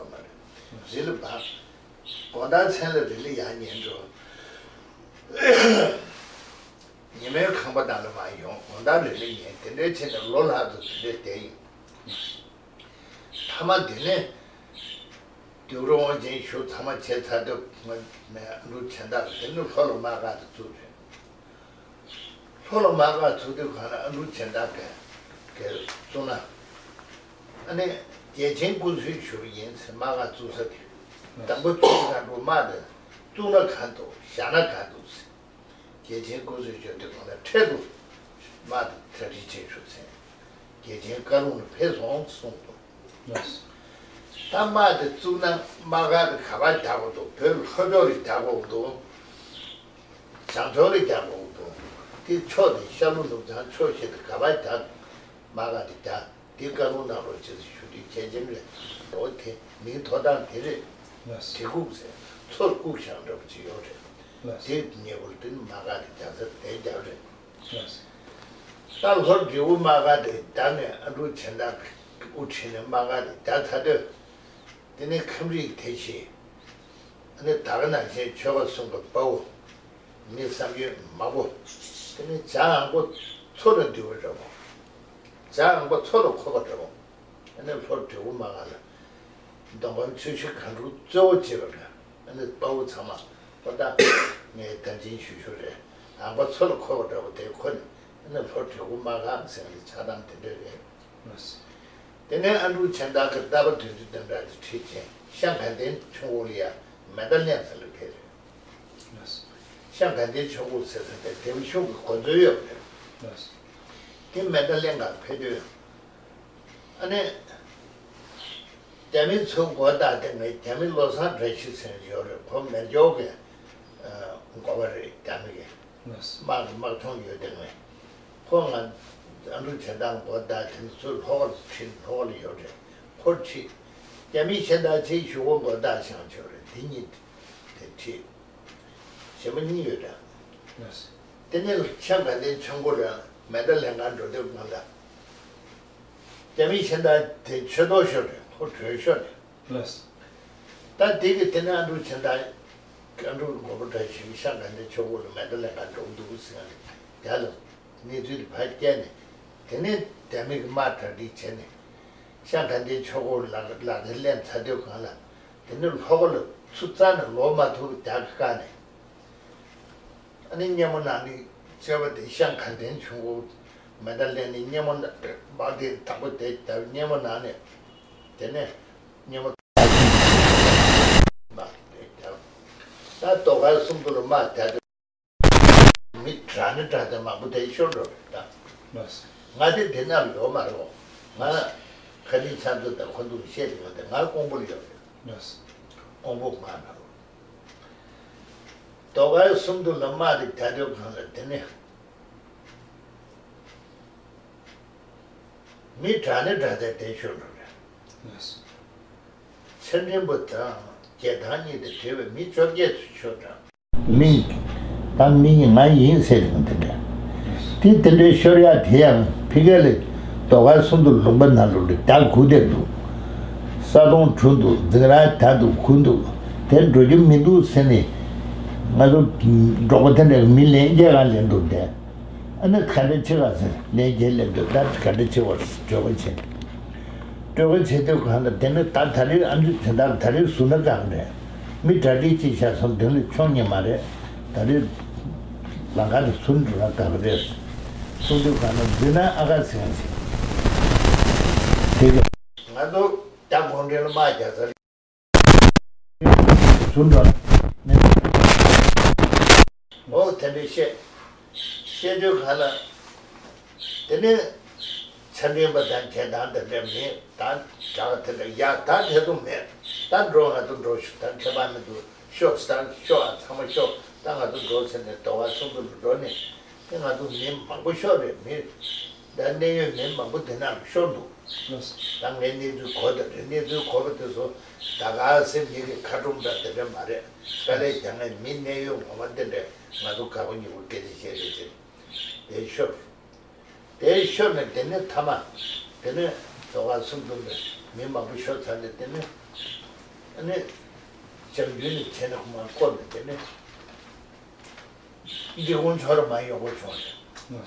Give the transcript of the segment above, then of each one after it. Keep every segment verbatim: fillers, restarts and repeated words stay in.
མ་རེད། རི་ལ་བབས། དགོང་དག་མཚན་ལ་རི་ལ་ཡར་ཉལ་འགྲོ། ཉི་མའི་ཁང་པ་ནང་ལ་མར་ཡོང་། དགོང་དག་རི་ལ་ཉལ། དེ་འདྲའི་བྱས་ནས་ལོ་ལྷག་ཙམ་དེ་འདྲའི་བསྡད་ཡིན། མཐའ་མ་དེ་ནས་དུད་འགྲོ་དབང་ཆེན་ཞུ་ཚང་མ་བྱས་ཚར་དུས། ང་ནས་ཨ་འབྲུག་ཆེན་བདག་གིས་དེ་ནས་ལྷོ་ལ་དམག་སྒར་དེ་བཙུགས་རེད། ལྷོ་ལ་དམག་སྒར་བཙུགས་དུས་གང་ལ་ཨ་འབྲུག་ཆེན་བདག་གིས་གིས་བཙུགས་ན། ཨ་ནི་རྒྱལ་ཆེན་སྐུ་གཟུགས་ཞུ་བ་ཡིན་ཟེར། དམག་སྒར་བཙུགས་ས་དེ། དང་པོ་བཙུགས་ས་གང་འགྲོ། དམག་དེ་བཙུགས་ན་གང་འདུག་ཟེར། བཞག་ན་གང་འདུག་ཟེར། རྒྱལ་ཆེན་སྐུ་གཟུགས་ཞུ་དུས་གང་ལ་འཕྲལ་དུ་དམག་དེ་གྲ་སྒྲིག་བྱེད་ཤོག་ཟེར། རྒྱལ་ཆེན་བཀའ་ལུང་ལ་ཕེབས་སོང་གསུངས་འདུག། ལགས། ད་དམག་དེ་བཙུགས་ན་དམག་སྒར་དེ་ག་པར་རྒྱག་དགོས་འདུག། བོད་ལྷོ་ཕྱོགས་ལ་རྒྱག་དགོས་འདུག། བྱང་ཕྱོགས་ལ་རྒྱག་དགོས་འདུག། དེ་ཕྱོགས་དེ་ཤར་ལྷོ་ནུབ་བྱང་ཕྱོགས་བཞི་དེ་ག་པར་རྒྱག། དམག་སྒར་དེ་རྒྱག། དེ་བཀའ་ལུང་གནང་རོགས་བྱེད་ཟེར་ཞུ་དུས། གལ་ཆེན་རེད། འོ་དེ་མིང་ཐོགས་སྟངས་དེ་རེད། ལགས། གྲི་གུག་ཟེར། མཚོར་བཀུག་བཞག་འདྲ་པོ་ཅིག་ཡོད་རེད། ལགས། དེ་ཉེ་པོར་དེ་ནི་དམག་སྒར་དེ་རྒྱག་ས་དེ་རྒྱབ་རེད། ལགས། ད་ལྷོར་འབྲས་སྤུངས་དམག་སྒར་དེ་རྒྱག་ནས། ཨ་འབྲུག་ཆེན་བདག་གིས་དབུ་ཁྲིད་ནས་དམག་སྒར་དེ་རྒྱག་ཚར་དུས། དེ་ནས་ཁམས་རིགས་དེ་བཞིན། ཨ་ནི་ད་ག་ནང་བཞིན་ཆོལ་ཁ་གསུམ་གྱི་དཔའ་བོ། མི་བསམ་ཡོད་མང་པོ། དེ་ནས་བྱ་འང་པོ་མཚོ་ལ་འདུས་པ་འདྲ་པོ། བྱ་འང་པོ་མཚོ་ལ་འཁོར་བ་འདྲ་པོ། ཨ་ནི་ལྷོར་འབྲས་སྤུངས་དམག་སྒར་ལ། མདོ་ཁམས་ཆུ་བཞི་སྒང་དྲུག་གཙོ་བོ་བྱས་པ་འདྲ། ཨ་ནི་དཔའ་བོ་ཚང་མ་པོ་ད་ངས་བརྡ་འཕྲིན་ཞུ་ཞུ་རེད། འང་པོ་མཚོ་ལ་འཁོར་བ་འདྲ་པོ་དེ་ཁོ་ནས། ཨ་ནི་ལྷོར་འབྲས་སྤུངས་དམག་སྒར་ཟེར་ནས་ཆགས་སྟངས་དེ་འདྲ་རེད། དེ་ནས་ཨ་འབྲུག་ཆེན་བདག་གིས་རྟ་པ་བདུན་ཅུ་དོན་གྲངས་དེ་ཁྲིད་བྱས་ཤང་དགའ་ལྡན་ཆོས་འཁོར་ལ་ཡར་མེ་མདའ་ལེན་ས་ལ་ཕེབས་རེད། ཤང་དགའ་ལྡན་ཆོས་འཁོར་ཟེར་ས་དེ་ལྡེའུ་ཆུང་གི་གོ་མཛོད་ཡོད་པ་རེད། དེ་མེ་མདའ་ལེན་གར་ཕེབས་དུས། ཨ་ནི་རྒྱ་མི་ཚོའི་མགོ་བདག་དེ་ངའི་རྒྱ་མི་བློ་བཟང་བཀྲ་ཤིས་ཟེར་ཡོད་རེད། ཁོ་མེ་སྒྱོགས་ཀྱི་མགོ་པ་རེད། རྒྱ་མི་གི། དམག་གི་དམག་སྦྱོང་ཡོད་དེ་ངས། ཁོ་ང་ཨ་འབྲུག་ཆེན་བདག་མགོ་བདག་དེ་ཚོའི་ལྷོ་ཁར་ཁྲིད། ལྷོ་ཁར་ཡོད་རེད། ཁོར་ཁྲིད། རྒྱ་མི་གཞན་དག་ཆེ་ཞུ་བོ་མགོ་བདག་བཞེངས་ཆོག་རེད། དེ་གཉིས་དེ་ཁྲིད། གཞན་པ་གཉིས་ཡོད་རེད། དེ་ནས་ཤང་དགའ་ལྡན་ཆོས་འཁོར་ལ་མེ་མདའ་ལེན་གར་འགྲོ་དུས་སྒང་ལ། རྒྱ་མི་གཞན་དག་དེ་ཆོས་ཐོག་ཤོར་རེད། ཁོ་བྲོས་ཤོར་རེད། ལགས། ད་དེ་གི་དེ་ནས་ཨ་འབྲུག་ཆེན་བདག་ཨ་འབྲུག་མགོན་པོ་བཀྲ་ཤིས་ཤང་དགའ་ལྡན་ཆོས་འཁོར་ལ་མེ་མདའ་ལེན་གར་འགྲོ་གི་འདུག་ཟེར་ནས་རྒྱ་ལ་གནས་ཚུལ་དེ་ཕར་བསྐྱལ་ནས། དེ་ནས་རྒྱ་མི་གི་དམག་གྲ་སྒྲིག་བྱས་ནས་ཤང་དགའ་ལྡན་ཆོས་འཁོར་ལ་ལག་ལེན་ལེན་ཚར་དུས་སྒང་ལ། དེ་ནས་ལྷོ་ཁ་ལ་ཚུར་རྩ་ནས་ལོག་མ་ཐུབ་པ་རྒྱག་གི་བཀག་ནས། ཨ་ནི་སྙེ་མོ་ནང་ནས་བཅོས་པ་དེ་ཤང་དགའ་ལྡན་ཆོས་འཁོར་མེ་མདའ་ལེན་ནས་སྙེ་མོ་ནང་དམག་དེ་དང་པོ་དེ་བརྒྱབ། སྙེ་མོ་ནང་ནས། དེ་ནས་སྙེ་མོ་དམག་དེ་བརྒྱབ། ད་རྡོ་དཀར་གསུམ་མདོ་ལ་དམག་བརྒྱབ་དུས་མི་དྲག་ནི་དྲག་དེ་མང་པོ་དེ་ཤོར་འགྲོ་རེད་ད། ང་དེ་དེ་ནང་ལ་ཡོད་མ་རེད། ང་ཁ་རིན་ཆང་ཚོ་དང་ཁོ་ཚོ་བཤད་དེ་ཡོད་དེ། ང་ཀོང་པོ་ལ་ཡོད་རེད། ཀོང་པོ་དམག་ནང་ལ། རྡོ་དཀར་གསུམ་མདོ་ལ་དམག་དེ་བརྒྱབ་དུས་སྒང་ལ། དེ་ནས་མི་དྲག་ནི་དྲག་དེ་དེ་ཤོར་འགྲོ་རེད། ཚེ་བརྟན་པོ་དང་རྒྱལ་ཐང་གཉིས་དང་བྲལ་བའི་མི་བཅོ་བརྒྱད་ཚོ་ཤོར་འགྲོ། མི། ད་མི་ཡིན་ང་ཡིན་ཟེར་ཡང་དེ་འདྲ། དེ་དེ་འདྲའི་ཤོར་ཡག་དེ་ཡང་ཕ་གི་ལ་རྡོ་དཀར་གསུམ་མདོ་ལུང་པ་ནང་ལོགས་ལ་རྒྱ་སྒུག་བསྡད་འདུག། ས་དོང་གྲུ་འདུག། འཛིང་ར་རྒྱ་འདུག། གུར་འདུག། དེ་འགྲོ་རྒྱུ་མི་འདུག་ཟེར་ནས། ང་ཚོ་འབྲོག་པ་དེ་འདྲ་མི་ལན་བརྒྱ་གང་ལེན་འདུག་དེ། ཨ་ནི་ག་འདྲ་བྱེད་ག་ཟེར། ལན་བརྒྱ་ལེན་འདུག། ད་ག་འདྲ་བྱེད་བར་གྲོས་ཁ་བྱེད། གྲོས་ཁ་བྱེད་དུས་སྒང་ལ། དེ་ནི་ད་ད་རེས་ཨ་འདྲ་དེ་འདྲ་ད་རེས་བཟོས་ན་དགའ་གི་རེད། མི་གྲ་སྒྲིག་ཅིག་བཞག་སོང་། མདུན་ལ་ཆོག་ཉན་མ་རེད། ད་རེས་ལམ་ཁ་དེ་བཟོས་འགྲོ་ན་དགའ་གི་རེད་གསུངས་དུས་སྒང་ལ། འཛིན་ན་ཨ་ཁ་ཟེར་ཡང་ཟེར། དེ་གི་ང་ཚོ་རྒྱ་གུང་ཁྲན་ལ་དམག་རྒྱག་ས་རེད། བཟོས་འགྲོ་ན་མེད། འོ་དེ་འདྲ་བཤད། བཤད་དུས་སྒང་ལ། དེ་ནས་ཆ་འཕྲིན་པ་དང་གྱེར་སྟངས་དེ་འདྲ་མེད། ད་དྲག་དེ་འདྲ་ཡག་ད་དེ་ཚོ་མེད། ད་འགྲོ་ང་ཚོ་འགྲོ་ཤོག། ད་ཁྱད་པར་མི་འདུག། ཤོག་ད་ཤོག་ཨ། ཚང་མ་ཤོག། ད་ང་ཚོ་འགྲོ་ཟེར་ནས་རྡོ་དཀར་གསུམ་མདོ་ལ་འགྲོ་ནས། དེ་ང་ཚོ་མི་མང་པོ་ཤོར་རེད། མི་ད་གནད་ཡོད་མི་མང་པོ་དེ་ནང་ལ་ཤོར་འདུག། ད་ངས་གནས་ཚུལ་གོ་བསྡད་རེད། གནས་ཚུལ་གོ་བ་དེ་ཚོ་ད་ག་སེ་མི་གི་ཁ་སྒྲུབ་འདྲ་དེ་འདྲ་མ་རེད། དཀའ་ལས་རྒྱག་མཁན་མི་གནད་ཡོད་ངོ་མ་དེ་འདྲ་ང་ཚོ་དགའ་པོ་ཉེ་པོ་སྐད་ཆ་བཤད་རེད་ཟེར། དེ་ཤོར། དེ་ཤོར་ནས་དེ་ནས་མཐའ་མ། དེ་ནས་རྡོ་དཀར་གསུམ་མདོ་ནས་མི་མང་པོ་ཤོར་ཚར་ནས། དེ་ནས་ ནི་བྱང་རྒྱུད་ནས་བྱས་ནས་མར་བསྐོར་ནས་དེ་ནས་འབྲི་གུང་ཕྱོགས་ལ་མར་ཡོང་དགོས་བྱུང་བ་རེད།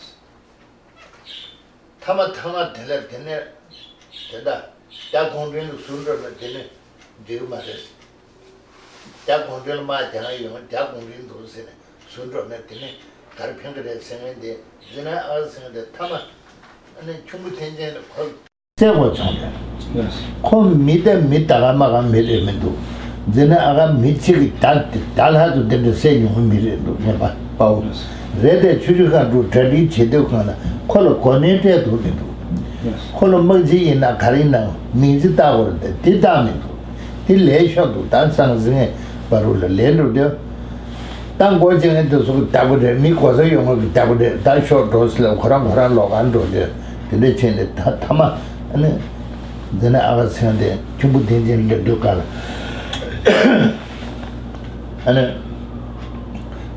ཐ་མ་ཐ་མ་དེ་ལ་དེ་ནས་དེ་འདྲ་རྒྱ་གུང་ཁྲན་ལ་ཟུར་འགྲོ་ན་དེ་ནས་འགྲིག་གི་མ་རེད། རྒྱ་གུང་ཁྲན་ལ་དམག་རྒྱག་ཡོང་རྒྱ་གུང་ཁྲན་འདུག་ཟེར་ནས་ཟུར་འགྲོ་ན་དེ་ནས་ག་རེ་ཕན་གི་རེད་ཟེར་མཁན་དེ་འཛི་ན་ཨ་ཟེར་མཁན་དེ་ཐ་མ་ཨ་ནི་ཁྱུང་པོ་ཐེན་ཅིན་ལ་ཁོ་བཙལ་དགོས་བྱུང་རེད། ཁོ་མི་དེ་མི་ད་ག་མ་ག་མི་རེད་མི་འདུག་འཛི་ན་ཨ་ག་མི་གཅིག་གིས་ད་ད་ལྷག་ཏུ་དེ་འདྲ་བསད་མྱོང་བ་མི་རེད་འདུག་ངེས་པ་པའོ། རེད་དེ་ཆུ་བཞི་སྒང་དྲུག་གྲ་སྒྲིག་བྱེད་དུས་སྒང་ལ་ཁོ་ལ་གོ་གནས་སྤྲད་འདུག་མི་འདུག་ཁོ་ལ་དམག་སྤྱི་ཡིན་ན་ག་རེ་ཡིན་ན་མིང་ཚིག་བཏགས་དགོས་རེད་དེ་དེ་བཏགས་མི་འདུག་དེ་ལས་ཤོར་འདུག་ད་སང་ཟིན་ངེས་པ་རུ་ལ་ལས་འགྲོ་དུས། ད་མགོ་བྱེད་མཁན་དེ་ཚོ་གི་བདག་པོ་རེད། མི་གོ་ས་ཡོང་བ་གི་བདག་པོ་རེད། ད་ཤོག་འགྲོ་ཟེར་ལ་ཁོ་རང་ཁོ་རང་ལོག་གར་འགྲོ་དུས་དེ་འདྲ་བྱས་ནས་ད་ཐ་མ་ཨ་ནི་འཛི་ན་ཨ་ག་ཟེར་མཁན་དེ་ཁྱུང་པོ་ཐེན་ཅིན་སླེབས་དུས་སྒང་ལ་ཨ་ནི་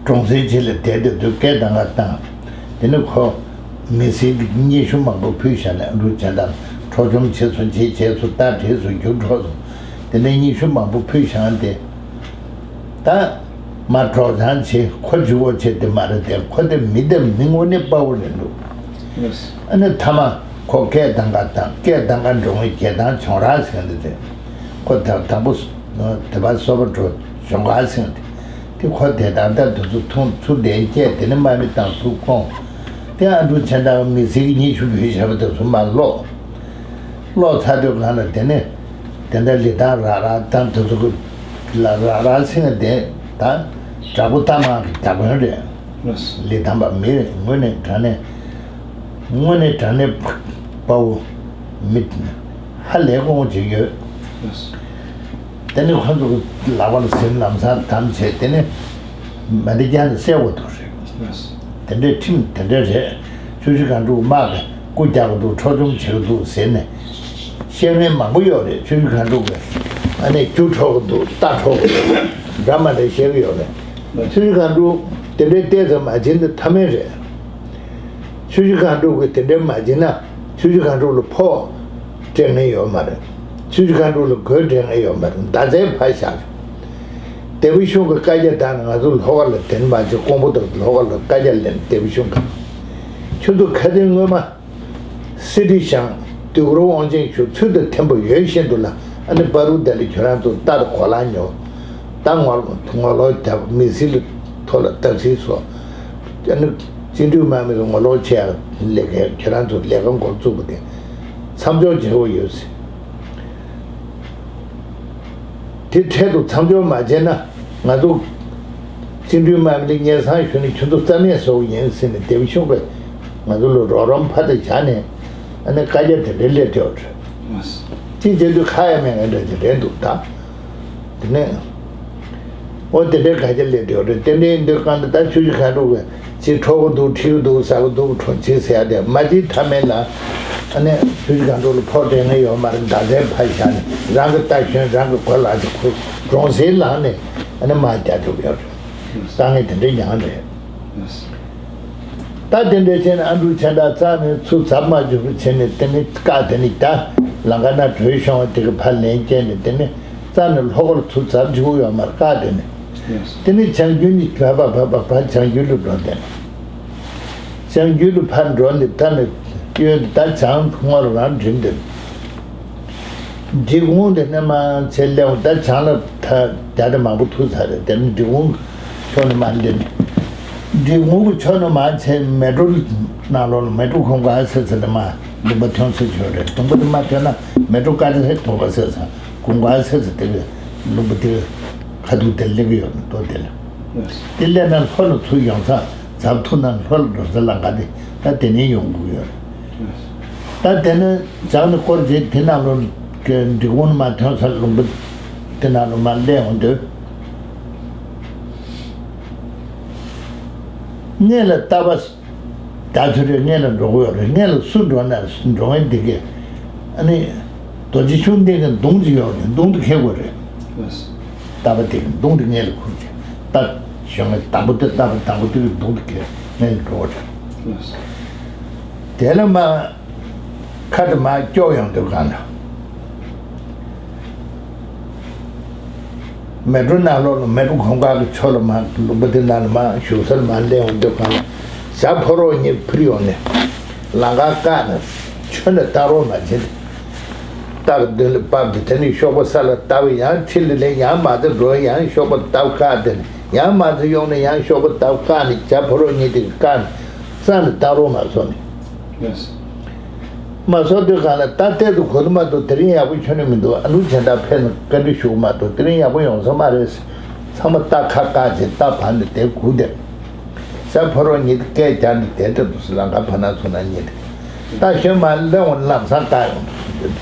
གྲོང་གསེབ་ཅིག་ལ་བསྡད་དེ་དུས་སྐད་གདངས་ཀ་བཏང་། དེ་ནས་ཁོ་མི་སེར་གྱི་སྙན་ཞུ་མང་པོ་ཕུལ་བཞག་ནས་ཨ་འབྲུག་ཆེན་ཐང་འཕྲོག་བཅོམ་བྱས་སོང་། ཅི་བྱས་སོང་། རྟ་བྲོས་སོང་། རྒྱུགས་འཕྲོག་སོང་། དེ་ནས་སྙན་ཞུ་མང་པོ་ཕུལ་བཞག་སྟེ། ད་མར་འགྲོ་བྱང་བྱེད་ཁོ་འཇུ་བོ་བྱེད་དེ་མ་རེད་དེ། ཁོ་དེ་མི་དེ་མི་དངོས་གནས་དཔའ་བོ་རེད་འདུག་ཨ་ནི་ཐ་མ་ཁོ་སྐད་གདངས་ཀ་དང་སྐད་གདངས་ཀ་འགྲོ་ངེས་རྒྱལ་ཐང་བྱུང་ར་ཟེར་འདི་དེ་ཁོ་ད་དང་པོ་དེ་བ་སོ་པ་འགྲོ་བྱུང་ག་ཟེར་འདི་དེ་ཁོ་དེ་དང་ད་དུ་ཚུར་ཐུང་ཚུར་ལྡན་སྐད་དེ་ནི་དམག་མི་དང་ཚུར་ཁོང་དེ་ཨ་འབྲུག་ཆེན་ཐང་མི་སེར་གྱི་སྙན་ཞུ་ཕུལ་བཞག་པ་དེ་ཚུར་མར་ལོག་ལོག་ཚར་དུས་སྒང་ལ་དེ་ནས་དེ་འདྲ་ལི་ཐང་ར་ར་དང་དེ་ཚོ་གི་ལ་ར་ར་ཟེར་ན་དེ་ད་དྲག་པོ་རྟ་དམག་གི་བདག་དཔོན་རེད། ལི་ཐང་པ་མི་དངོས་གནས་དྲང་གནས་དངོས་གནས་དྲང་གནས་དཔའ་བོ་མི་ཧ་ལས་དགོངས་ཅིག་ཡོད། དེ་ནས་ཁོ་ཚོ་གི་ལག་པ་ལ་ཟིན་ལམ་སང་དམ་བྱས་དེ་ནས། མ་འདི་རྒྱ་ནས་གསལ་བོ་འདུག་རེད། དེ་འདྲའི་ཁྲིམས་དེ་འདྲ་རེད། ཆུ་བཞི་སྒང་དྲུག་དམག་གིས་རྐུ་རྒྱག་གི་འདུག་འཕྲོག་བཅོམ་བྱེད་ཀྱི་འདུག་ཟེར་ནས་བཤད་མཁན་མང་པོ་ཡོད་རེད། ཆུ་བཞི་སྒང་དྲུག་གིས་ཨ་ནི་རྒྱུ་འཕྲོག་གི་འདུག་རྟ་འཕྲོག་གི་འདུག་འདྲ་མ་འདྲ་བཤད་ཀྱི་ཡོད་རེད། ཆུ་བཞི་སྒང་དྲུག་དེ་འདྲའི་ལྟས་ཙམ་མ་བྱེད་ན་ཐབས་མེད་རེད། ཆུ་བཞི་སྒང་དྲུག་གིས་དེ་འདྲའི་མ་བྱེད་ན། ཆུ་བཞི་སྒང་དྲུག་ལ་ཕོགས་སྤྲད་མཁན་ཡོད་མ་རེད། ཆུ་བཞི་སྒང་དྲུག་ལ་གོས་སྤྲད་མཁན་ཡོད་མ་རེད། མདའ་རྩལ་ཕར་བཞག་སྡེ་པ་གཞུང་གི་བཀའ་རྒྱ་བཏང་ནས་ང་ཚོ་ལྷོ་ཁ་ལ་དེ་ནས་མ་བྱེད། ཀོང་པོ་དང་ལྷོ་ཁ་ལ་བཀའ་རྒྱ་ལེན། སྡེ་པ་གཞུང་གི་ཁྱོད་ཚོ་ཁ་སང་སྔོན་མ་སི་ཏི་ཞང་དུས་འཁོར་དབང་ཆེན་ཞུ་ཚུལ་དང་མཐུན་པ་ཡོད་བཞིན་དུ་ལ་ཨ་ནི་བ་རུ་དེ་ལ་ཁྱོད་རང་ཚོ་རྟ་དང་གོ་ལ་ཉོ། ད་ངོ་ངོ་ལོག་རྒྱབ། མི་སེར་ལ་ཐོག་ལ་བརྡབ་གསིག་བཟོ། ཨ་ནི་བཅིངས་འགྲོལ་དམག་མི་ལ་ངོ་ལོག་བྱེད་ཡག་ལས་ཀའི་ཁྱེད་རང་ཚོ་ལས་ཀ་འགོ་བཙུགས་པ་དེ་མཚམས་འཇོག་བྱེད་དགོས་ཡོད་ཟེར། དེ་འཕྲལ་དུ་མཚམས་འཇོག་མ་བྱས་ན་ང་ཚོ་བཅིངས་འགྲོལ་དམག་མི་ལ་སྙན་སེང་ཞུས་ནས་ཁྱོད་ཚོ་རྩ་མེད་བཟོ་གི་ཡིན་ཟེར་ནས་སྡེ་པ་གཞུང་གིས་ང་ཚོ་ལ་རོགས་རམ་ཕར་དང་བྱས་ནས་ཨ་ནི་བཀའ་རྒྱ་དེ་འདྲ་སླེབས་བསྡད་ཡོད་རེད། ཅི་བྱེད་དུས་ཁ་ཡ་མེད་ངན་འདྲ་ཅིག་རེད་འདུག་ད། དེ་ནས། འོ་དེ་འདྲའི་བཀའ་རྒྱ་སླེབས་བསྡད་ཡོད་རེད། དེ་འདྲའི་འདི་གང་ལྟར་ད་ཆུ་བཞི་སྒང་དྲུག་གིས་ཅིག་འཕྲོག་གི་འདུག་འཁྲིད་ཀྱི་འདུག་ཟ་གི་འདུག་འཕྲོག་ཅིག་ཟེར་ཡ་དེ་མ་ཅིག་ཐབས་མེད་ལ། ཨ་ནི་ཆུ་བཞི་སྒང་དྲུག་ལ་ཕོགས་སྤྲད་མཁན་ཡོད་མ་རེད། མདའ་རྩལ་ཕར་བཞག་ནས་རང་གི་རྟ་ཞོན་རང་གི་གོ་ལ་ཅིག་ཁུར་གྲོང་གསེབ་ལངས་ནས་ཨ་ནི་དམག་རྒྱག་ཐུབ་ཡོད་རེད། དཀའ་ངལ་དེ་འདྲའི་མྱངས་རེད། ད་དེ་འདྲ་བྱས་ནས་ཨ་འབྲུག་ཆེན་ཐང་རྩ་ནས་ཚུར་ཚབ་མ་འཇུག་པ་བྱས་ནས་དེ་ནས་བཀག་དེ་ནས་ད་ལམ་ཁ་ན་བྲོས་ཤོང་བ་དེ་གི་ཕར་ལན་བསྐྱལ་ནས་དེ་ནས་རྩ་ནས་ལྷོ་ཁར་ཚུར་ཚབ་འཇུག་ཡོད་མ་རེད། བཀག་དེ་ནས་དེ་ནས་བྱང་རྒྱུད་ནས་བ་བ་བ་བ་བ་བྱང་རྒྱུད་ལ་འགྲོ། དེ་ནས་བྱང་རྒྱུད་ལ་ཕར་འགྲོ་ནས་ད་ནས་གཡོན་དེ་ད་བྱང་སྔོན་ལ་རང་འགྲིམ་དེ། འབྲི་གུང་དེ་ནས་མར་ཆེ་སླེབས་འོང་། ད་བྱང་ལ་ད་རྒྱ་དེ་མང་པོ་ཐུག་ཚར་རེད། དེ་ནས་འབྲི་གུང་ཕྱོགས་ནས་མར་སླེབས་ནས། འབྲི་གུང་གི་ཕྱོགས་ནས་མར་ཆེ་མལ་གྲོ་ནང་ལོགས་ལ་མལ་གྲོ་གུང་དཀར་ཟེར་ས་དེ་མར་ལུང་པ་ཐོན་ས་ཡོད་རེད། ལུང་པ་དེ་མར་ཐོན་ན་མལ་གྲོ་དཀར་ཟེར་ཐོག་པ་ཟེར་ས་གུང་དཀར་ཟེར་ས་དེ་གི་ལུང་པ་དེ་གི་ཁ་ཐུག་དེ་སླེབས་ཀྱི་ཡོད་རེད། ལྟོ་དེ་ལ་དེ་སླེབས་ན་ལྷོ་ལ་ཚུར་ཡོང་ས། ཛབ་ཐུག་ན་ལྷོ་ལ་འགྲོ་ས་ལམ་ཁ་དེ་ད་དེ་ནས་ཡོང་དགོས་ཡོད་རེད། ད་དེ་ནས་བྱང་ནས་སྐོར་བྱས་དེ་ནང་ལོགས་ཀྱི་འབྲི་གུང་ནས་མར་ཐོན་ས་ལུང་པ་དེ་ནང་ལོགས་མར་སླེབས་འོང་དུས། སྔོན་ལ་རྟ་པ་རྒྱ་ཚུལ་རེད། སྔོན་ལ་འགྲོ་གི་ཡོད་རེད། སྔོན་ལ་སུ་འགྲོ་ན་འགྲོ་མཁན་དེ་གས་ཨ་ནི་རྡོ་རྗེ་ཤུགས་ལྡན་གྱི་མདུང་ཅིག་ཡོད་རེད། མདུང་དེ་འཁྱེར་དགོས་རེད། རྟ་པ་དེ་གི་མདུང་དེ་སྔོན་ལ་ཁུར་བྱས། རྟ་ཞོན་མཁན་དང་པོ་དེ། རྟ་པ་དང་པོ་དེ་གི་མདུང་དེ་འཁྱེར་སྔོན་ལ་འགྲོ་དགོས་རེད། དེ་ལ་མར་ཁ་དེ་མར་སྐྱོག་ཡོང་དུས་སྒང་ལ། མལ་གྲོ་ནང་ལོགས་ལ་མལ་གྲོ་གོང་དཀར་གྱི་ཕྱོགས་ལ་མར་ལུང་པ་དེ་ནང་ལ་མར་བཞུགས་སར་མར་སླེབས་འོང་དུས་གང་ལ་བྱ་ཕོ་རོག་གཉིས་འཕུར་ཡོང་ནས་ལམ་ཁར་བཀག་ནས་ཁྱོན་ནས་ལྟ་རོགས་མ་བྱེད། རྟ་གི་མདུན་ལ་བབས་ཏེ་དེ་ནས་གཤོག་པ་ས་ལ་བཏབ། ཡང་ཕྱི་ལ་སླེབས། ཡང་མར་ཙམ་འགྲོ། ཡང་གཤོག་པ་བཏབ་བཀག། དེ་ནས་ཡང་མར་ཙམ་ཡོང་ནས་ཡང་གཤོག་པ་བཏབ་བཀག་ནས་བྱ་ཕོ་རོག་གཉིས་དེ་བཀག་ནས་རྩ་ནས་ལྟ་རོགས་མ་བཟོ་ནས། ལགས་སོ། མ་བཟོ་དུས་གང་ལ་ད་ལྟས་དུ་གོ་དུ་མ་གཏོགས་དེ་རིང་ཡག་པོ་ཁྱོན་ནས་མི་འདུག་ཨ་ནུ་གཞན་དག་ཕེབས་ནས་བཀའ་འདྲི་ཞུ་གི་མ་གཏོགས་དེ་རིང་ཡག་པོ་ཡོང་ས་མ་རེད། ཚང་མ་རྟ་ཁ་བཀག་བྱས་རྟ་བར་ནས་དེ་སྒུག་བསྡད། བྱ་ཕོ་རོག་གཉིས་དེ་སྐད་རྒྱག་ནས་དེ་འདྲ་འདུག་ཟེར། ལམ་ཁ་བར་ན་ཚུར་ན་གཉིས་དེ་རྟ་ཞོན་མ་སླེབས་འོང་ལམ་སང་བཀག་ཡོང་འདུག་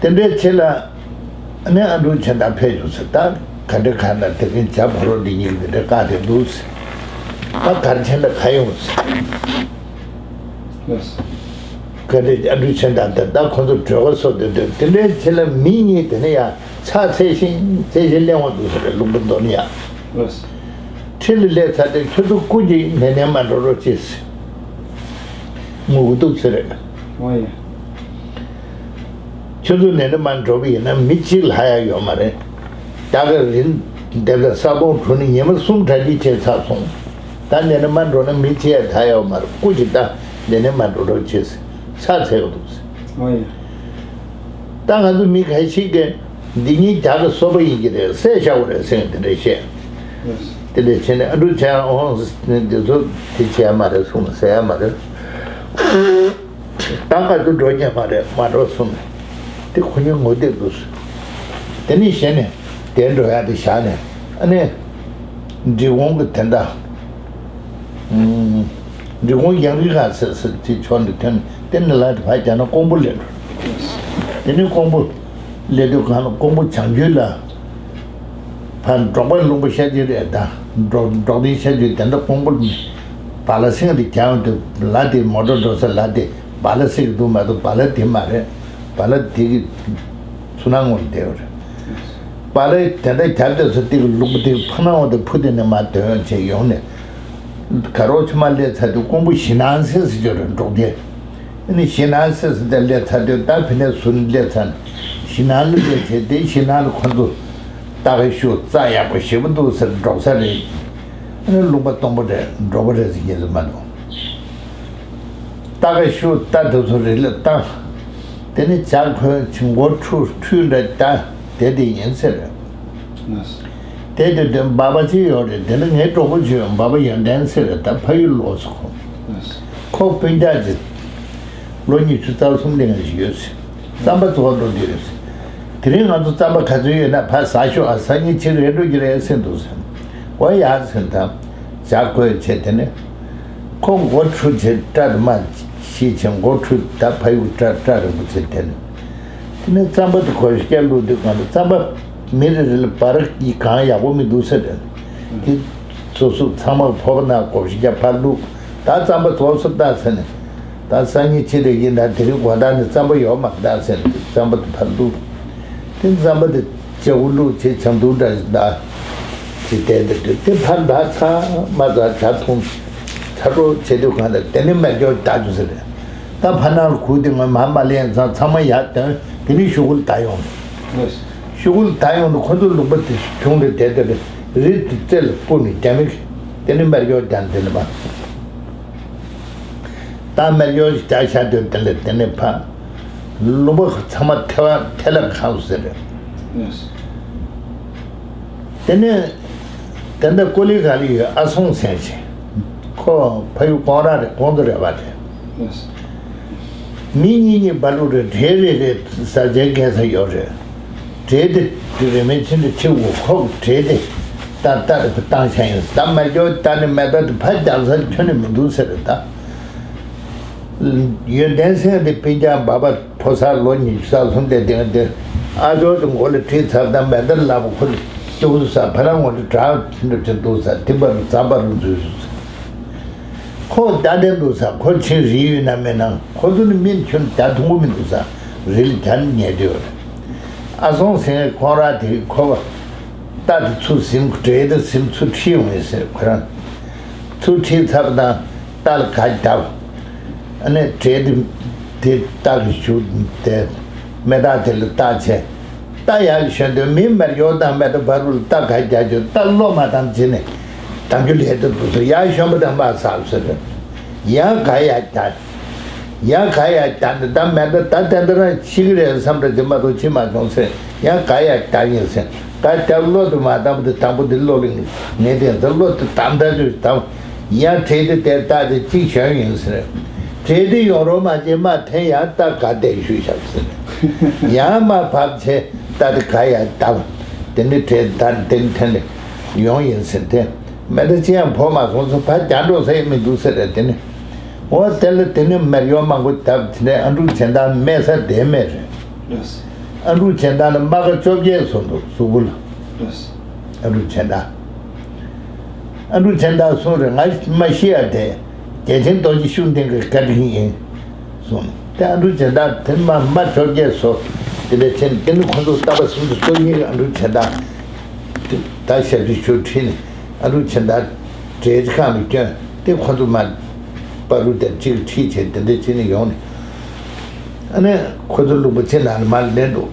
ཟེར། དེ་འདྲའི་ཆེད་ལ། ཨ་ནི་ཨ་འབྲུག་ཆེན་དང་ཕེབས་བྱུང་ཟེར། ད་ག་འདྲ་ག་འདྲ་དེ་རིང་བྱ་ཕོ་རོག་འདི་གཉིས་ཀྱི་འདི་འདྲ་བཀག་དེ་འདུག་ཟེར། ད་གར་ཆེན་དང་ག་ཡོང་ཟེར། ལགས་སོ། ག་འདྲ་ཨ་འབྲུག་ཆེན་དང་དེ་ད་ཁོ་ཚོ་གྲོས་ཁ་སོགས་དེ་འདྲ་དེ་འདྲའི་ཆེད་ལ་མི་གཉིས་དེ་ནས་ཡང་ཕྱག་འཚལ་ཞིང་འཚལ་ཞིང་སླེབས་འོང་འདུག་ཟེར། ལུང་པ་མདོ་ནས་ཡང་། ལགས་སོ། ཁྲིད་ལ་སླེབས་ཚར་ཏེ་ཁྱོད་ཚོ་སྐུ་མཁྱེན་ནས་ནས་མ་འགྲོ་རོགས་གྱིས་ཟེར། ངུ་གི་འདུག་ཟེར། འོ་ཡ། ཁྱོད་ཚོ་ནས་ནས་མར་འགྲོ་བ་ཡིན་ན་མི་གཅིག་ལྷག་ཡ་ཡོད་མ་རེད། ད་ག་རིན་འདེབས་ལ་ས་སྟོང་གྲོ་ནི་ཉི་མ་གསུམ་གྲ་སྒྲིག་བྱས་ཚར་སོང་། ད་ནས་ནས་མར་འགྲོ་ན་མི་གཅིག་ཡ་ད་ཡོད་མ་རེད། སྐུ་མཁྱེན་ད་ནས་ནས་མར་འགྲོ་རོགས་བྱེད་ཟེར་ཕྱག་འཚལ་གི་འདུག་ཟེར། འོ་ཡ། ད་ང་ཚོ་མི་ཁ་ཤས་ཀྱིས་འདི་གཉིས་རྒྱ་གི་སོ་པ་ཡིན་གྱི་རེད། བསད་བཞག་པ་རེད་ཟེར་དེ་འདྲ་བཤད། དེ་འདྲ་བྱས་ནས་ཨ་འབྲུག་ཆེན་ཨོང་འདི་ཚོ་དེ་བྱས་ཡ་མ་རེད་གསུངས། བསད་ཡ་མ་རེད། ད་ག་ཚོད་འགྲོ་ཉན་མ་རེད། མ་འགྲོ་གསུངས་ནས་དེ་ཁོ་གཉིས་ངུ་བསྡད་འདུག་ཟེར། དེ་ནས་གཞི་ནས་དེ་འགྲོ་ཡ་དེ་བཞག་ནས་ཨ་ནི་འབྲི་གུང་གི་དེ་འདྲ་འབྲི་གུང་ཡང་རི་ཁ་ཟེར་ཟེར་དེ་ཕྱོགས་ནས་ཐོན། དེ་ནས་ལ་དེ་ཕར་རྒྱ་ནག་ཀོང་པོ་སླེབས་འགྲོ། དེ་ནས་ཀོང་པོ་སླེབས་དུས་གང་ལ་ཀོང་པོ་བྱང་རྒྱུད་ལ། ཕར་འབྲོག་པ་ལུང་པ་ཤར་རྒྱུད་རེད་ད། འབྲོག་འབྲོག་སྡེ་ཤར་རྒྱུད་དེ་འདྲ་ཀོང་པོ་བ་ལ་སེང་དེ་རྒྱག་ཡོང་དུས་ལ་དེ་མོ་ཊ་འགྲོ་ས་ལ་དེ་བ་ལ་སེང་འདུག་མ་གཏོགས་བ་ལ་དེ་མ་རེད། བ་ལ་དེ་གི་ཚུར་ནང་ངོ་ལ་བསྡད་ཡོད་རེད། བ་ལ་དེ་འདྲ་རྒྱབ་དུས་སུ་དེ་གི་ལུང་པ་དེ་གི་ཕར་ནང་འོང་དུས་ཕུ་དེ་ནས་མར་འདོན་ཡོང་བྱས་ཡོང་ནས་ག་རོ་ཆུ་མ་སླེབས་ཚར་དུས་ཀོང་པོ་ཞི་སྣང་སེ་ཟེར་ཡོད་རེད། འབྲོག་སྡེ། ཨ་ནི་ཞི་སྣང་སེ་ཟེར་དེ་སླེབས་ཚར་དུས་ད་ཕི་ནས་ཟུར་སླེབས་ཚར་ནས་ཞི་སྣང་ལ་སླེབས་བྱས་དེ་ཞི་སྣང་ལ་ཁོ་ཚོ་རྟ་ཁ་ཤུ་རྩ་ཡག་པོ་ཞེ་པོ་འདུག་ཟེར། འབྲོག་ས་རེད། ཨ་ནི་ལུང་པ་སྟོང་པ་རེད། འབྲོག་པ་རེད་ཟེར་མཁན་ཚོ་མ་འདུག་རྟ་ཁ་ཤུ་རྟ་དེ་ཚོ་རི་ལ་བཏང་། དེ་ནི་བྱ་ཁོས་ཕྱི་མགོ་ཁྲུ་ཁྲུས་འདྲ་རྟ་དེ་དེ་ཡིན་ཟེར། དེ་དེ་དེ་འབའ་པ་ཅིག་ཡོད་རེད། དེ་ནི་ངའི་གྲོགས་པོ་ཅིག་ཡོད། འབའ་པ་ཡོན་ཏན་ཟེར། ད་ཕ་ཡུལ་ལོག་སོང་ཁོ། ཁོ་སྤུན་ཀྱག་ཅིག་ལོ་ཉི་ཤུ་རྩ་གསུམ་དེ་འདྲ་ཞིག་ཡོད་ཟེར། རྩམ་པ་བཙོང་འགྲོ་འདི་རེད་ཟེར། དེ་རིང་ང་ཚོ་རྩམ་པ་ག་ཚོད་ཡོད་ན་ཕར་ཟ་ཤོག་ཨ། སང་ཉིན་ཕྱིར་རེད་འགྲོ་གི་རེད་ཟེར་འདུག་ཟེར། འོ་ཡ་ཟེར། ད་བྱ་བཀོལ་བྱས་དེ་ནས་ཁོ་མགོ་ཁྲུ་བྱས་སྐྲ་དུ་མ་ཤེས་བྱས་མགོ་ཁྲུ་ད་ཕ་ཡུལ་སྐྲ་སྐྲ་རིང་པོ་བྱས་དེ་ནས། དེ་ནས་རྩམ་པ་དེ་གོ་ཤ་བླུགས་དུས་གང་དུ་རྩམ་པ་མི་རེ་རེ་ལ་བར་གྱི་གང་ཡག་པོ་མི་འདུག་ཟེར་རེད། དེ་སོ་སོ་ཚང་མ་ཕོར་པ་ནང་གོ་ཤ་རྒྱབ་ཕར་བླུགས། ད་རྩམ་པ་རྫོགས་སོང་ད་ཟེར་ནས། ད་སང་ཉིན་ཕྱི་དེ་ཡིན་ད་དེ་རིང་དགོང་དག་ནས་རྩམ་པ་ཡོད་མ་རེད་ད་ཟེར་ནས་རྩམ་པ་དེ་ཕར་བླུགས། དེ་རྩམ་པ་དེ་ལྕགས་པོ་བླུགས་བྱས་ཆང་འཐུང་འདྲ་ཞིག་ད་ཅིག་བསྡད་དེ་འདུག་དེ་ཕར་ད་ཚང་མ་ད་ཇ་འཐུང་ཚ་དྲོ་བྱེད་དུས་གང་ད་དེ་ནས་མེ་སྒྱོགས་ད་འདུག་ཟེར་རེད། ད་ཕར་ནང་ལ་ཁུག་དེ་ངོ་མ་མ་ལེན་ཚང་ཚང་མ་ཡར་ཐོན། དེ་ནས་ཤོག་གུ་ལ་ད་ཡོང་། ཤོག་གུ་ལ་ད་ཡོང་དུས་ཁོ་ཚོ་ལུང་པ་དེ་ཆུང་དེ་བསྡད་དེ་རེད། རི་དེ་རྩེ་ལ་སྤུར་ནས་རྒྱ་མི་གི་དེ་ནས་མེ་སྒྱོགས་རྒྱག་དེ་ནས་མ། ད་མེ་སྒྱོགས་ཤིག་རྒྱག་བཞག་དུས་དེ་ལས་དེ་ནས་ཕར་ལུང་པ་ཚང་མ་ཐལ་བ་ཐལ་ལ་ཁ་ཟེར་རེད། དེ་ནས་དེ་འདྲ་ཀོ་ལི་ག་ལ་ཡོད་ཨ་སོང་ཟེར་ཞིག་ཁོ་ཕ་ཡུལ་ཀོང་ར་རེད། ཀོང་ཏུ་རེད་པ་རེད། མི་གཉིས་གཉིས་བར་ལུགས་རེད། འདྲེ་རེ་རེ་ཟ་བྱེད་རྒྱལ་ས་ཡོད་རེད། འདྲེ་དེ་དེ་རེ་མའི་ཆིན་དུ་ཁྲིད་འོ་ཁོག་འདྲེ་དེ་ལྟ་ལྟ་རེ་བཏང་བྱ་ཡིན། ད་མ་སྐྱོ་ལྟ་ནི་མེ་ཏོག་དེ་ཕ་རྒྱག་ས་ཁྱོན་ནས་མི་འདུག་ཟེར་རེད་ད། ཡོན་ཏན་སེང་དེ་སྤུན་ཀྱག་འབའ་པ་ཕོ་གསར་ལོ་ཉི་ཤུ་རྩ་གསུམ་དེ་དེང་དེ་ཨ་ཅོ་དེ་མགོ་ལ་ཁྲིད་ཚར་དང་མེ་ཏོག་ལ་བ་ཁོ་ལ་སྐྱོ་ས་ཕ་ལ་ངོ་དེ་དྲག་འགྲུབ་ཆེན་འདུག་ས་དེ་པར་རྩ་པར་འཛུལ་སོང་ས། ཁོ་རྟ་དེ་འདུག་ས་ཁོ་ཆིང་རི་ཡོད་ན་མེད་ན་ཁོ་ཚོ་ནི་མིན་ཁྱོད་རྒྱ་ཐུང་གོ་མི་འདུག་ས་རི་ལ་རྒྱ་ནི་ཉལ་དུ་ཡོད་རེད། ཨ་སོང་སེང་ཁོང་ར་དེ་ཁོ་བ་རྟ་དེ་ཚུར་ཟིན་འདྲེ་དེ་ཟིན་ཚུར་ཁྲིད་ཡོང་ངེས་ཟེར། ཁོ་རང་ཚུར་ཁྲིད་ཚར་བ་དང་རྟ་ལ་ག་རྒྱབ། ཨ་ནི་འདྲེ་དེ་དེ་རྟ་གི་ཞུ་དེ་མེ་སྟག་དེ་ལ་རྟ་ཆེ། རྟ་ཡར་ཞོན་དུས་མི་མར་ཡོག་དང་མེ་ཏོག་བར་དུ་རྟ་ག་རྒྱག་རྒྱུ། རྟ་བློ་མ་བཏང་བྱས་ནས་གདང་རྒྱུ་ལས་དུ་འདུག་ཟེར། ཡར་ཞོན་པ་དང་མར་ཟག་ཟེར། ཡང་ག་ཡར་རྒྱག་ཡང་ག་ཡར་རྒྱག་ནས་ད་མེ་ཏོག་ད་ཏན་ཏན་རང་ཤི་གི་རེད་བསམ་འདྲ་དེ་མ་གཏོགས་ཤི་མ་སོང་ཟེར། ཡང་ག་ཡར་རྒྱག་ཡིན་ཟེར། ག་རྒྱག་བློ་དུ་མ་བཏང་བ་དེ་དང་པོ་དེ་བློ་ལ་ངེས་ཏེ་ཟེར། བློ་དུ་བཏང་ད་དུས་དང་ཡང་བྲེལ་ཏེ་དེ་རྟ་དེ་གཅིག་ཞོན་ཡིན་ཟེར། བྲེལ་ཏེ་ཡོང་རོགས་མ་བྱེད། མ་འཐེན། ཡང་རྟ་ག་བསྡད་ཞུས་བཞག་ཟེར། ཡང་མ་བབས་བྱས་རྟ་དེ་ག་ཡར་བརྡབས། དེ་ནི་བྲེལ་ད་དེ་ནི་འཐེན་ནས་ཡོང་ཡིན་ཟེར། དེ་མེ་ཏོག་ཅི་ཡང་བོར་མ་སོང་ཟེར། ཕར་རྒྱག་འགྲོ་ས་ཡང་མི་འདུག་ཟེར་རེད། དེ་ནི་འོ་དེ་ལ་དེ་ནི་མར་ཡོག་མང་པོ་བརྡབས། དེ་ནས་ཨ་འབྲུག་གཞན་དག་རྨས་ས་བསྡད་མེད་རེད། ཨ་འབྲུག་གཞན་དག་ལ་རྨ་ཁ་བཅོ་བརྒྱད་སོང་འདུག་གཟུགས་པོ་ལ། ཨ་འབྲུག་གཞན་དག་ཨ་འབྲུག་གཞན་དག་གསུངས་རེད། ང་མ་ཤི་ཡ་དེ་རྒྱལ་ཆེན་རྡོ་རྗེ་ཤུགས་ལྡན་གྱི་བཀའ་དྲིན་ཡིན་གསུངས། དེ་ཨ་འབྲུག་གཞན་དག་དེ་མ་མ་བཅོ་བརྒྱད་སོ་དེ་འདྲ་ཕྱིན། དེ་ནི་ཁོ་ཚོ་རྟ་པ་སུམ་ཅུ་སོ་གཉིས་ཀྱི་ཨ་འབྲུག་གཞན་དག་ད་ཞབས་ཕྱི་ཞུ་ཁྲིད་ནས་ཨ་འབྲུག་གཞན་དག་འདྲེ་ཁང་ལ་བསྐྱོན་ཏེ་ཁོ་ཚོ་མ་པ་རུ་དེར་གཅིག་ཁྲིད་བྱས་དེ་འདྲ་བྱས་ནས་ཡོང་ནས། ཨ་ནི་ཁོ་ཚོ་ལུང་པ་ཕྱི་ནང་ལ་མར་ལེན་འདུག་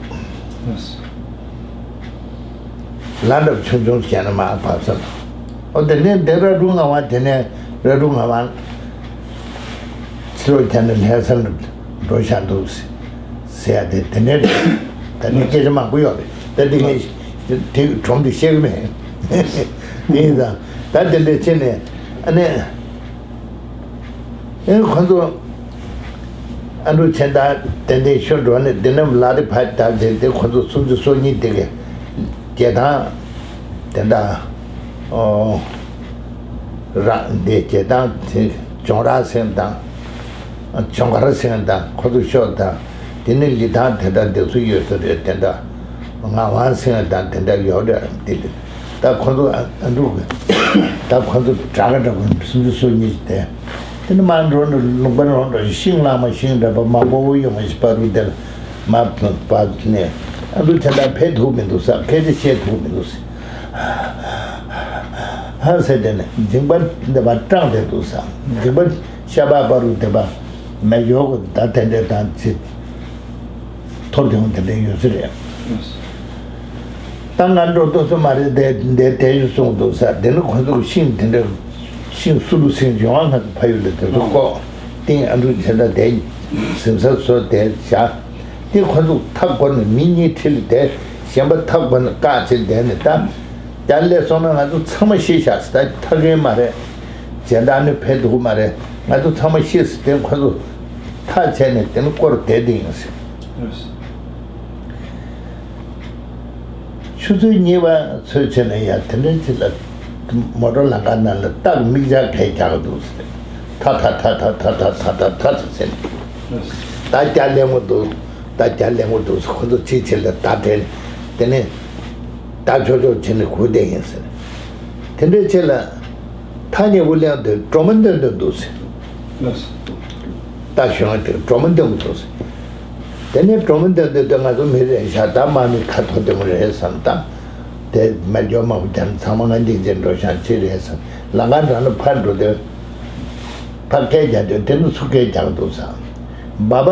ལ་འདབ་ཆུང་ཆུང་བྱས་ན་མར་བབས་ས་ལ། ཨོ་དེ་ནས་འདི་ར་ཀྲུང་ངག་དབང་དེ་ནས་ར་ཀྲུང་ངག་དབང་ཕྱི་ལོགས་བྱས་ན་ལྷ་ས་ལ་འགྲོ་བཞག་འདུག་ཟེར་ཡ་དེ་དེ་ནས་རེད། ད་ནི་སྐད་ཆ་མང་པོ་ཡོད་རེད། ད་འདི་ངས་དེ་སྒྲུང་འདི་བཤད་གི་མེད། དེ་ཡིན་ཙང་ད་དེ་འདྲ་བྱས་ནས་ཨ་ནི། ཨེ་ཁོ་ཚོ་ཨ་འབྲུག་གཞན་དག་ཏན་ཏན་ཤོར་འགྲོ་ནས་འདི་ནས་ལ་རེ་ཕར་བརྡབས་བྱས་ཏེ་ཁོ་ཚོ་སུམ་ཅུ་སོ་གཉིས་དེ་གའི་རྒྱལ་ཐང་དེ་འདྲ་ཨོ་ར་འདི་རྒྱལ་ཐང་དེ་ལྗོངས་ར་སེང་དང་ལྗོངས་མཁར་སེང་དང་ཁོ་ཚོ་ཤོར་དང་། དེ་ནས་ལི་ཐང་དེ་འདྲ་འདེབས་སུ་ཡོད་ས་རེད། དེ་འདྲ་ངག་དབང་སེང་དང་དེ་འདྲ་ཡོད་རེད། དེ་ལས། ད་ཁོ་ཚོ་ཨ་ཨ་འབྲུག་གི་ད་ཁོ་ཚོ་དྲག་གི་འདྲ་པོ་སུམ་ཅུ་སོ་གཉིས་ཀྱི་དེ། དེ་ནི་མར་འགྲོ་ནས་ལུང་པ་རོང་འགྲོ་ཤིང་ལངས་མ་ཤིང་འདྲ་པོ་མང་པོ་ཡོང་བ་ཞིག་པ་རུ་དེར་མ་བབས་ནས་ཨ་འབྲུག་དེ་འདྲ་ཕེབས་ཐུབ་མི་འདུག་ཟེར། སྐད་ཆ་བཤད་ཐུབ་མི་འདུག་ཟེར། ཧ་ཟེར་དེ་ནས་མཇིང་པ་འདི་པ་སྐྲངས་ཏེ་འདུག་ཟེར། མཇིང་པ་ཤ་པགས་པ་རུ་དེ་པ་མེ་ཡོག་གི་ད་དེ་འདྲ་དང་ཅི། ཐོར་དེ་འོང་དེ་འདྲ་ཡོད་ས་རེད། ད་ང་འགྲོ་ཐུབ་ས་མ་རེད་དེ་འདྲ་དེ་ཡོད་གསུངས་འདུག་ཟེར། དེ་ནི་ཁོ་ཚོ་གི་ཤིང་དེ་འདྲ་ཤིང་སུ་ལུ་སེང་ཡོང་ང་ང་ཚོ་ཕ་ཡུལ་ལ་དེ་ཚོ་ཀོ་ཏིང་ཨ་འབྲུག་བྱེད་ད་དེ་གཟིམ་ས་བཟོ་དེ་བཞག་དེ་ཁོ་ཚོ་མཐའ་བསྐོར་ནས་མི་གཉིས་ཁྲིད་ལ་དེ་གཞན་པ་མཐའ་བསྐོར་ནས་བཀག་བྱས་བསྡད་ནས་ད་རྒྱ་ལས་སོང་ན་ང་ཚོ་ཚང་མ་ཤི་བཞག་ཟེར། ད་ཐག་རིང་མ་རེད། གཞན་དག་ནི་ཕེབས་ཐུབ་མ་རེད། ང་ཚོ་ཚང་མ་ཤི་ཟེར་དེ་ཁོ་ཚོ་ཐག་བཅད་ནས་དེ་ནི་སྐོར་བསྡད་དེ་ཡིན་ཟེར། ཆུ་ཚོད་གཉིས་པ་ཚོད་ཆེ་ན་ཡ་དེ་འདྲའི་ཅིག་ལ་མོ་ཊ་ལམ་ཁ་ནང་ལ་སྟག་མིག་ཅག་གས་རྒྱག་གི་འདུག་ཟེར། ཐ་ཐ་ཐ་ཐ་ཟེར་ནས་ད་རྒྱ་ལེན་གི་འདུག་ད་རྒྱ་ལེན་གི་འདུག་ཟེར། ཁོ་ཚོ་ཅིག་ཅིག་ལ་ད་དྲན་དེ་ནས་ད་ཆོག་ཆོག་བྱས་ནས་སྒུག་བསྡད་ཡིན་ཟེར། དེ་འདྲའི་ཅིག་ལ། ཐག་ཉེ་པོ་གླེང་དུས་གྲོ་མ་འདོན་དུ་འདུག་ཟེར། ལགས་སོ། ད་གཞོན་དེ་གྲོ་མ་འདོན་དུ་འདུག་ཟེར། དེ་ནས་གྲོ་མ་འདོན་དུས་དེ་ང་ཚོ་མི་རེ་ཤ་ད་མ་མི་ཁ་ཐོ་དེ་མོ་རེད་བསམ་ད། དེ་མེ་སྒྱོགས་མང་པོ་རྒྱབ་ཚང་མ་ང་འདི་འཛིན་འགྲོ་ཤང་ཅི་རེད་བསམ། ལམ་ཁ་འགྲམ་ལ་ཕར་འགྲོ་དུས་ཕར་སྐད་རྒྱག་དུས་དེ་ནི་ཚུར་སྐད་རྒྱག་འདུག་བསམ། འབའ་པ་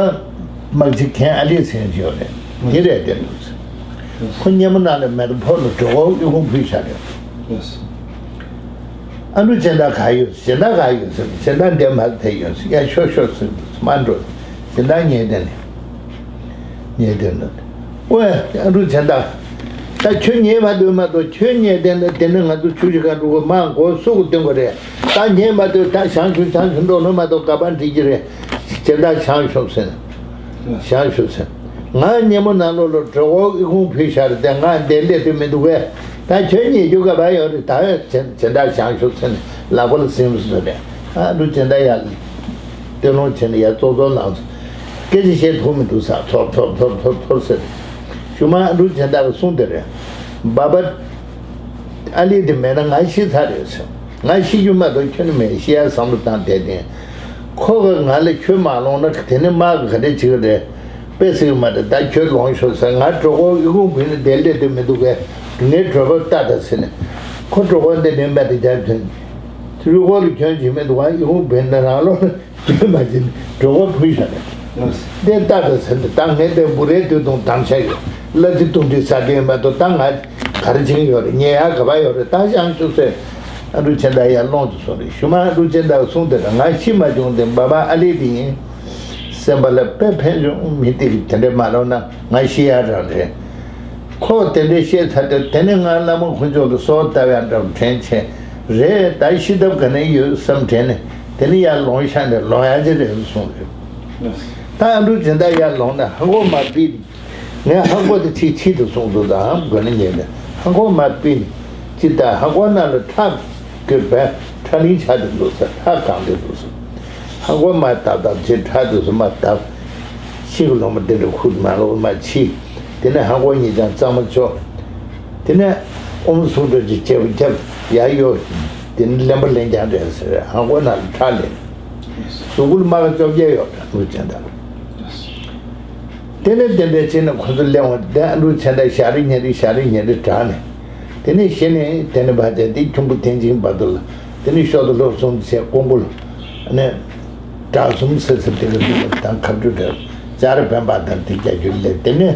དམག་སྤྱི་མཁན་ཨ་ལི་ཟེར་མཁན་ཅིག་ཡོད་རེད། འདི་རེད་དེ་འདུག་ཟེར། ཁོ་སྙེ་མོ་ནང་ལ་མེ་ཏོག་ཕོག་ནས་གྲོད་ཁོག་ཨི་ཁུང་ཕུལ་བཞག་རེད། ཨ་འབྲུག་གཞན་དག་ག་ཡོད། གཞན་དག་ག་ཡོད་ཟེར། གཞན་དག་འདིར་མར་ཕེབས་ཡོད་ཟེར། ཡ་ཤོག་ཤོག་ཟེར་མ་འགྲོ། གཞན་དག་ཉལ་བསྡད་ནས་ཉལ་བསྡད་ནས། ཨོ་ཡ་ཨ་འབྲུག་གཞན་དག་ད་ཁྱོད་ཉལ་མ་སྡོད་མ་གཏོགས། ཁྱོད་ཉལ་བསྡད་ན་དེ་ནི་ང་ཚོ་ཆུ་ཞིག་ག་འགྲོ་གི་མ་མགོ་སུ་གི་སྟོན་གི་རེད། ད་ཉལ་མ་སྡོད། ད་བྱང་ཆུབ་བྱང་ཆུབ་འགྲོ་ལོ་མ་གཏོགས་ག་པར་འགྲིག་གི་རེད། གཞན་དག་བྱང་ཆུབ་ཟེར། བྱང་ཆུབ་ཟེར། ང་སྙེ་མོ་ནང་ལོགས་ལ་གྲོད་ཁོག་ཨི་ཁུང་ཕུལ་བཞག་རེད་དེ་ང་འདིར་སླེབས་ཐུབ་མི་འདུག་གས། ད་ཁྱོད་ཉལ་རྒྱུ་ག་པར་ཡོད་རེད། ད་གཞན་གཞན་དག་བྱང་ཆུབ་ཟེར་ནས་ལག་པ་ལ་ཟིན་སོང་ཟེར་ནས། ཨ་འབྲུག་གཞན་དག་ཡར་སྟོན་ལོང་བྱས་ནས་ཡར་ཙོག་ཙོག་ལངས་སོང་། སྐད་ཆ་བཤད་ཐུབ་མི་འདུག་ཟེར། ཚོར་ཚོར་ཚོར་ཚོར་ཚོར་ཟེར། གཞུག་མ་ཨ་འབྲུག་གཞན་དག་གིས་གསུངས་དེ་རེད། འབའ་པ་ཨ་ལི་དེ་མེད་ན་ང་ཤི་ཚར་རེད་ཟེར། ང་ཤི་རྒྱུ་མ་གཏོགས་ཁྱོད་ནི་མེད། ཤི་ཡ་བསམ་བློ་བཏང་བསྡད་དེ། ཁོ་གིས་ང་ལ་ཁྱོད་མ་ལོངས་ན་དེ་ནི་དམག་གིས་ག་འདྲ་བྱེད་ཀྱི་རེད། དཔེ་སྲིད་མ་རེད། ད་ཁྱོད་ལོངས་ཤོག་ཟེར། ང་གྲོད་ཁོག་ཨི་ཁུང་བུད་ནས་དེར་སླེབས་ཐུབ་མི་འདུག་གས། ངའི་གྲོད་པ་ལྟ་དང་ཟེར་ནས། ཁོ་གྲོད་ཁོག་འདི་ནས་མེ་ཏོག་རྒྱབ་ཐོན། རུས་ཁོག་ལ་གྱོན་གྱི་མི་འདུག་ག། ཨི་ཁུང་བུད་ནས་རང་ལོགས་ལ་གྱོན་མ་བྱིན་གྲོད་ཁོག་ཕུལ་བཞག་རེད། འདི་ལྟ་དང་ཟེར་ནས། ད་ངས་དེ་འབུ་རའི་དུས་དུང་བསྡམས་བཞག་ཡོད། གླ་རྩི་བཏུང་དུས་ཟ་གི་ཡོད་མ་གཏོགས། ད་ང་ག་རེ་བྱེད་ཀྱི་ཡོད་རེད། ཉལ་ཡག་ག་པར་ཡོད་རེད། ད་བཞག་བཅུག་ཟེར། ཨ་འབྲུག་ཆེན་བདག་ཡར་སློང་དུ་སོང་རེད། གཞུག་མ་ཨ་འབྲུག་ཆེན་བདག་གསུངས་དེ་ལ། ང་ཤི་མ་བྱུང་སྟེ་འབའ་མ་ཨ་ལེ་དེ་ཡིན། སེམས་པ་ལ་དཔེ་ཕན་བྱུང་། མི་དེ་གིས་དེ་འདྲས་མ་ལབ་ན་ང་ཤི་ཡག་རང་རེད། ཁོས་དེ་འདྲས་བཤད་ཚར་དུས། དེ་ནས་ང་བླ་མ་ཁོང་ཚོ་ལ་གསོལ་བ་བཏབ་ཡག་འདྲ་བོ་དྲན་བྱས། རེད། ད་ཤི་ཐབས་ག་ནས་ཡོད་བསམ་དྲན་ནས། དེ་ནས་ཡར་ལོང་ཤག་ནས་ལོང་ཡག་ཅིག་རེད་གསུངས་རེད། ད་ཨ་འབྲུག་ཆེན་བདག་ཡར་ལོང་ནས་ཧ་གོ་མ་པི། ངས་ཧ་གོ་དེ་ཕྱིས་ཕྱིས་དུ་གསུངས་འདུག། ད་ཧམ་གོ་ནས་ཉན་ནས་ཧ་གོ་མ་པི་ནི་ཅི་ད་ཧ་གོ་ན་ལ་ཁྲག་གི་བས་ཁྲག་ལིང་ཆགས་ཏེ་འདུག་ཟེར། ཁྲག་གང་དེ་འདུག་ཟེར། ཧ་གོ་མ་བཏབ་བཏབ་ཅེས་ཁྲག་དེ་ཚོ་མ་བཏབ། ཤིང་གི་ལོ་མ་དེ་འདྲ་ཁུར་མ་ལོ་མ་ཕྱིས། དེ་ནས་ཧ་གོ་ཉིད་ཀྱང་གཙང་མ་བྱོས། དེ་ནས་ཨོམ་སུམ་མདོ་ཅིག་བྱས་པ་རྒྱབ་ཡར་གཡོ། དེ་ནས་གླེན་པ་ལེན་རྐྱང་རེད་ཟེར། ཧ་གོ་ན་ལ་ཁྲག་ལེན། གཟུགས་པོ་ལ་རྨ་ཁ་བཅོ་བརྒྱད་ཡོད་པའི་ཨ་འབྲུག་ཆེན་བདག། དེ་ནས་དེ་འདྲ་བྱས་ནས་ཁོ་ཚོ་གླེང་བ་དེ། ཨ་འབྲུག་ཆེན་བདག་ཞག་རེ་ཉིན་རེ་ཞག་རེ་ཉིན་རེ་དྲག་ནས། དེ་ནས་གཞི་ནས་དེ་ནས་ཕར་བྱས་ཏེ་ཁྱུང་པོ་ཐེན་ཅིན་བར་དུ་ལ། དེ་ནས་ཤོ་ཏོ་ལྷོ་གསུམ་བྱས། ཀོང་པོ་ལ་ནས་བྲག་གསུམ་ཟེར་ཟེར། དེ་ག་དེ་ག་དང་ཁ་བྲུ་དྲ་ལྕགས་རི་བོན་པ་དང་དེ་རྒྱ་ཁྱོད་ལས། དེ་ནས་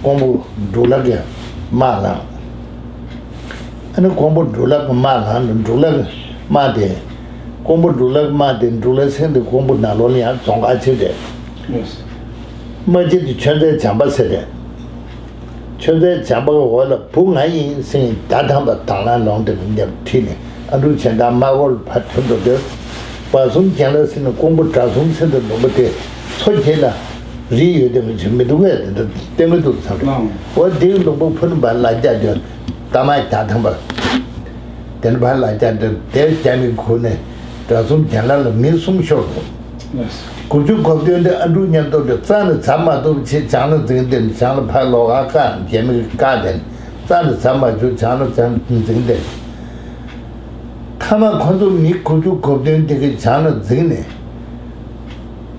ཀོང་པོ་འབྲུག་ལྷ་གི་དམག་ལངས། ཨ་ནི་ཀོང་པོ་འབྲུག་ལྷ་གི་དམག་ལངས་ནས། འབྲུག་ལྷ་གི་དམག་དེ། ཀོང་པོ་འབྲུག་ལྷ་གི་དམག་དེ་འབྲུག་ལྷ་སེང་དེ་ཀོང་པོ་ནང་ལོགས་ལ་ཡང་རྫོང་ཁག་ཅིག་རེད། དམག་སྤྱི་དེ་ཆོས་མཛད་བྱམས་པ་ཟེར་རེད། ཆོས་མཛད་བྱམས་པ་གི་འོག་ལ་བུ་ང་ཡིན་ཟེར་ནས་རྒྱ་ཐམ་པ་དང་བླངས་ལོང་དེ་མི་འདེབས་ཁྲིད་ནས་ཨ་འབྲུག་ཆེན་བདག་དམག་སྒར་ལ་ཕར་ཐོན་འགྲོ་དུས། བྲག་གསུམ་གྱེན་ལ་ཟེར་ནས་ཀོང་པོ་བྲག་གསུམ་ཟེར་དུས་ལུང་པ་དེ་མཚོ་ཁྱེར་ལ་རི་ཡོད་དེ་མི་ཆུ་མི་འདུག་གས། དེ་འདྲ་བསྟན་གི་འདུག་བསམ་རེད། ཨང་། འོ་དེའི་ལུང་པ་ཕུ་ནུ་བར་ལ་རྒྱ་དེ་རྟ་དམག་རྒྱ་ཐམ་པ་དེ་འདྲ་བར་ལ་རྒྱ་དེ་དེར་རྒྱ་མི་ཁུར་ནས་བྲག་གསུམ་གྱེན་ལ་ལ་མི་གསུམ་ཤོར་འདུག། དགུ་བཅུ་གོ་བདུན་དེ་ཨ་འབྲུག་མཉམ་དུ་དེ་རྩ་ནས་འཛེག་མ་ཐུབ་ཅེས་བྱང་ལ་འཛེགས་ཏེ་བྱང་ལ་ཕར་ལོག་ག་བཀག། རྒྱ་མི་གིས་བཀག་དེ་རྩ་ནས་འཛེག་མ་བཅུག། བྱང་ལ་བྱང་འཛེགས་ཏེ། མཐའ་མ་ཁོ་ཚོ་མི་དགུ་བཅུ་གོ་བདུན་དེ་གིས་བྱང་ལ་འཛེགས་ནས་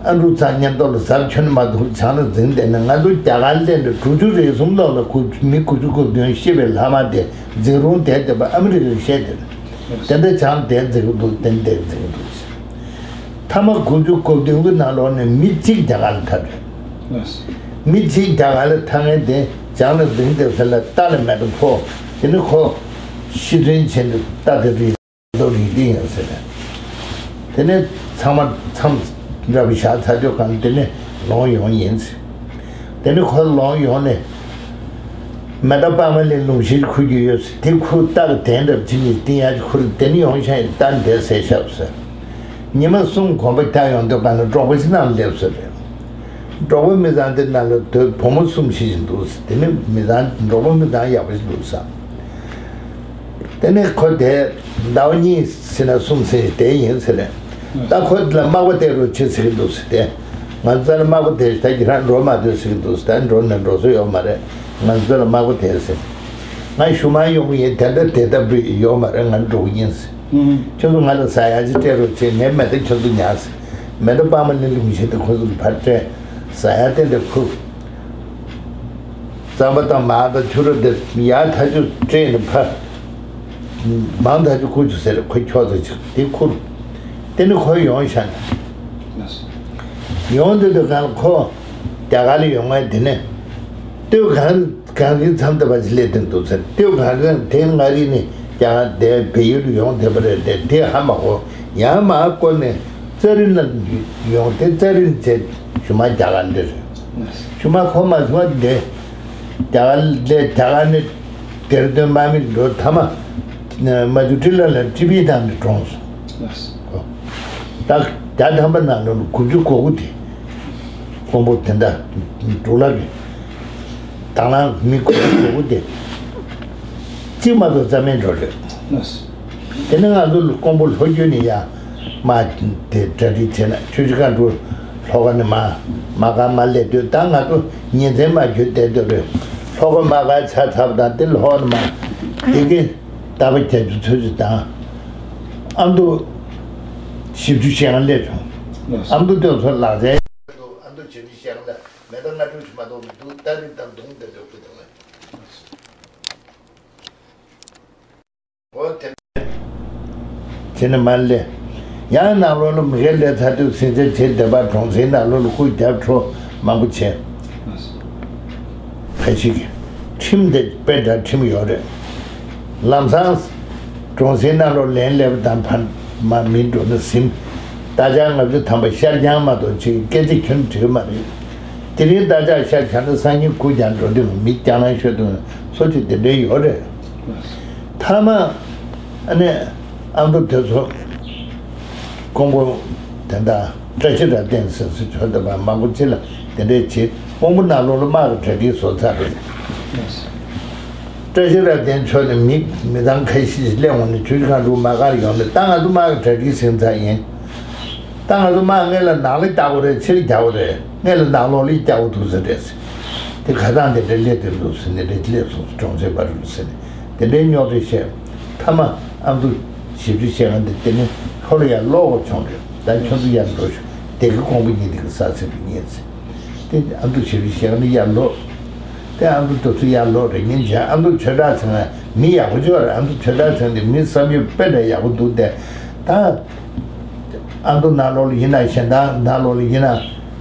ཨ་འབྲུག་ཚང་མཉམ་དུ་ལ་ཟབ་ཁྱོན་མ་ཐུབ། བྱང་ལ་འཛེགས་ཏེ་ནས་ང་ཚོ་རྒྱ་གར་སླེབས་ནས་དྲུག་ཅུ་རེ་གསུམ་ལོག་ལ་ཁོ་མི་དགུ་བཅུ་གོ་བདུན་ཤི་བའི་ལྷག་མ་དེ་འཛེགས་རུང་དེ་བསྡད་པ་ཨ་མི་རི་ཀར་བཤད་དེ། དེ་འདྲ་བྱང་དེ་འཛེགས་འདུག། དེ་འདྲ་འཛེགས་འདུག། མཐའ་མ་དགུ་བཅུ་གོ་བདུན་གྱི་ནང་ལོགས་ནས་མི་གཅིག་རྒྱ་གར་ལ་ཐར་རེད། མི་གཅིག་རྒྱ་གར་ལ་ཐར་མཁན་དེ་བྱང་ལ་འཛེགས་ཏེ་ཟེར་ལ་རྟ་ལ་མེ་ཏོག་ཕོག། དེ་ནི་ཁོ་ཤི་གསོན་བྱས་ནས་རྟ་དེ་རི་ལོ་རི་དེ་ཡིན་ཟེར་ནས། དེ་ནས་ཚང་མ་མཚམས་འདྲ་བོ་བཞག་ཚར་དུས་གང་དེ་ནས་ལོང་ཡོང་ཡིན་ཟེར། དེ་ནས་ཁོ་ལོང་ཡོང་ནས་མེ་ཏོག་པདྨ་ལ་ལུང་ཤིང་ཁུར་རྒྱུ་ཡོད་ཟེར། དེ་ཁུར་རྟ་གི་དན་འདྲ་བོ་ཅིག་ནས་བཏིང་ཡག་ཅིག་ཁུར། དེ་ནས་ཡོང་ཤག་ཡིན། རྟ་འདི་བཟས་ཤག་ཟེར། ཉི་མ་གསུམ་གོམ་པ་རྒྱག་ཡོང་དུས་གང་ལ་འབྲོག་པ་ཞིག་ནང་སླེབས་ཟེར་རེད། འབྲོག་པ་མི་ཚང་དེ་ནང་ལ་དོ་བུ་མོ་གསུམ་བཞི་ཞིག་འདུག་ཟེར། དེ་ནི་མི་ཚང་འབྲོག་པ་མི་ཚང་ཡག་པོ་ཞིག་འདུག་ཟེར། དེ་ནས་ཁོ་དེ་ཟླ་བ་གཉིས་ཟིན་ན་གསུམ་ཟིན་ཞིག་དེ་ཡིན་ཟེར་རེད། ད་ཁོ་ལ་མག་པ་སྟེར་རོགས་བྱེད་ཟེར་གྱི་འདུག་ཟེར་ཏེ། ང་ཚོ་ལ་མག་པ་སྟེར་ཞིག་ད་ཁྱེད་རང་འགྲོ་མ་འདོད་ཟེར་གྱི་འདུག་ཟེར། ད་འགྲོ་ནས་འགྲོ་ས་ཡོད་མ་རེད། ང་ཚོ་ལ་མག་པ་སྟེར་ཟེར། ང་གཞུག་མ་ཡོང་གི་ཡིན། དེ་འདྲ་དེ་ལྟ་བུ་ཡོད་མ་རེད། ང་འགྲོ་གི་ཡིན་ཟེར། ཁྱོད་ཚོ་ང་ལ་ཟ་ཡག་ཅིག་སྤྲད་རོགས་བྱེད། ངའི་མེ་མདའ་ཁྱོད་ཚོ་ཉར་ཟེར། མེ་མདའ་པདྨ་གླིང་ལུང་བཞི་དེ་ཁོ་ཚོ་ལ་ཕར་སྤྲད། ཟ་ཡག་དེ་འདྲ་ཁུར། རྩམ་པ་དང་མར་དང་ཕྱུ་ར་དེ་ཡག་ཐག་ཆོད་སྤྲད་ནས་ཕར། མང་ཐག་ཆོད་ཁུར་རྒྱུ་ཟེར། ཁོ་ཁྱོག་ཙམ་ཅིག་དེ་ཁུར། དེ་ནས་ཁོ་ཡོང་ཤག་ནས། ཡོང་དུས་དུས་གང་ཁོ་རྒྱ་གར་ལ་ཡོང་ངས། དེ་ནས་སྟོད་གངས་གངས་རིའི་མཚམས་དེ་བ་ཞིག་སླེབས་དེ་འདུག་ཟེར། སྟོད་གངས་རི་དེ་མངའ་རིས་ནས་རྒྱ་གར་དེ་བལ་ཡུལ་ཡོང་བསྡད་པ་རེད་དེ། དེ་ཧ་མ་གོ། ཡང་མར་བསྐོར་ནས་ཙ་རི་ན་ཡོང་དེ། ཙ་རི་ན་བྱས་གཞུག་མ་རྒྱ་གར་འདིར། གཞུག་མ་ཁོ་མ་གཞུག་མ་འདི་རྒྱ་གར་ལས་རྒྱ་གར་ནས་དེར་སྟོན་དམག་མི་འགྲོ། མཐའ་མ་མ་ཇུ་ཏི་ལ་ལ་ཀྲི་པི་དང་ནས་གྲོངས་སོང་། ད་རྒྱ་ཐམ་པ་ནང་ལོ་དགུ་བཅུ་གོ་དགུ་དེ། ཀོང་པོ་དེ་འདྲ་འབྲུག་ལྷ་གི་དང་བླངས་མི་དགུ་བཅུ་གོ་དགུ་དེ་གཅིག་མ་གཏོགས་རྩ་མེད་འགྲོ་རེད། དེ་ནས་ང་ཚོ་ཀོང་པོ་ལྷོ་རྒྱུད་ནས་ཡ་མ་དེ་གྲ་སྒྲིག་བྱས་ན། ཆུ་བཞི་སྒང་དྲུག་ལྷོ་ཁ་ནས་མ་མ་ག་མ་སླེབས་དུས། ད་ང་ཚོ་ཉིན་མཚན་མ་འགྱུར་བསྡད་འདོད་རེད། ལྷོ་ཁ་མ་ག་ཆ་ཚབ་དང་དེ་ལྷོ་ནས་མ་དེ་གི་རྟ་པ་བརྒྱད་ཅུ་ཚོད་ཅིག་དང་། ཨ་མདོ་བཞི་བཅུ་ཞེ་ལྔ་སླེབས་བྱུང་། ཨ་མདོ་དེ་ཚོ་ལག་ཆ་ཨ་མདོ་བཞི་བཅུ་ཞེ་ལྔ་ལ་མེ་མདའ་ལྔ་དྲུག་ཅིག་མ་གཏོགས་མི་འདུག། རྟ་རིགས་དང་མདུང་དེ་འདྲ་ཁུར་བཏང་ནས། འོ་དེ་བྱས་ནས་མར་སླེབས། ཡང་ནང་ལོགས་ལ་མི་སྒེར་སླེབས་ཚར་དུས་ཟིང་ཆ་བྱེད། སྡེ་པ་གྲོང་གསེབ་ནང་ལོགས་ལ་སྐུ་རྒྱབ་འཕྲོ་མང་པོ་བྱས། ཁ་ཤས་ཀྱིས་ཁྲིམས་དེ་དཔེ་འདྲ་ཁྲིམས་ཡོད་རེད། ལམ་སང་གྲོང་གསེབ་ནང་ལོགས་ལན་སླེབས་དང་ཕར་མར་མི་འགྲོ་ན་ཟིན། རྟ་ལྕག་ལྔ་བཅུ་ཐམ་པ་ཤར་རྐྱང་མ་གཏོགས་ཅིག་སྐད་ཆ་ཁྱོན་འགྲིག་མ་རེད། དེ་རིང་རྟ་ལྕག་ཤར་བཞག་ན་སང་ཉིན་གུ་རྒྱང་འགྲོ་དུས་མི་རྐྱང་ལང་ཤོད་དུས་སོ་ཅིག་དེ་འདྲའི་ཡོད་རེད། མཐའ་མ་ཨ་ནི་ཨ་མདོ་དེ་ཚོ་ཀོང་པོ་དེ་འདྲ་བཀྲ་ཤིས་རབ་བརྟན་ཟེར་ཟེར་ཆོག་དེ་བ་མང་པོ་ཅིག་ལ་དེ་འདྲས་བྱེད། ཀོང་པོ་ནང་ལོགས་ལ་དམག་གི་གྲ་སྒྲིག་བཟོ་ཚར་རེད། བཀྲ་ཤིས་རབ་བརྟན་མཆོག་ནས་མི་མི་ཚང་ཁ་ཤས་ཤིག་སླེབས་འོང་ནས་ཆུ་བཞི་སྒང་དྲུག་མ་གར་ཡོང་ནས་ད་ང་ཚོ་དམག་གི་གྲ་སྒྲིག་ཟིན་ཚར་ཡིན། ད་ང་ཚོ་དམག་སྔོན་ལ་ནང་ལ་རྒྱག་དགོས་རེད། ཕྱིར་རྒྱག་དགོས་རེད། སྔོན་ལ་ནང་ལོགས་ལ་རྒྱག་དགོས་འདུག་ཟེར་རེད་ཟེར། དེ་ཁ་སང་དེ་འདྲའི་སླེབས་དེ་འདུག་ཟེར་ནས་རེད་སླེབས་སོང་ཟེར། གྲོང་ཚོའི་བར་རུ་ཟེར་ནས་དེ་འདྲའི་རྙོག་དྲ་བཤད། མཐའ་མ་ཨ་མདོ་ཞབས་ཕྱི་བཤད་མཁན་དེ་དེ་ནས་ལྷོ་ལ་ཡར་ལོག་དགོས་བྱུང་རེད། ད་ཁྱོད་ཚོ་ཡར་འགྲོ་ཤོག་དེ་གི་ཀོང་པོ་གཉིས་དེ་གི་ས་ཚིགས་རེད་ངས་ཟེར། དེ་ཨ་མདོ་ཞབས་ཕྱི་བཤད་མཁན་ནི་ཡར་ལོག་དེ་ཨ་མདོ་དེ་ཚོ་ཡར་ལོག་རེད། ཉིན་བྱས་ཨ་མདོ་ཆོས་གྲགས་ཚང་མི་ཡག་པོ་ཅིག་ཡོད་རེད། ཨ་མདོ་ཆོས་གྲགས་ཚང་དེ་མི་བསམ་ཡུལ་དཔེ་འདྲ་ཡག་པོ་འདུག་དེ་ད། ཨ་མདོ་ནང་ལོགས་ལ་ཡིན་ན་གཞན་དག་ནང་ལོགས་ལ་ཡིན་ན་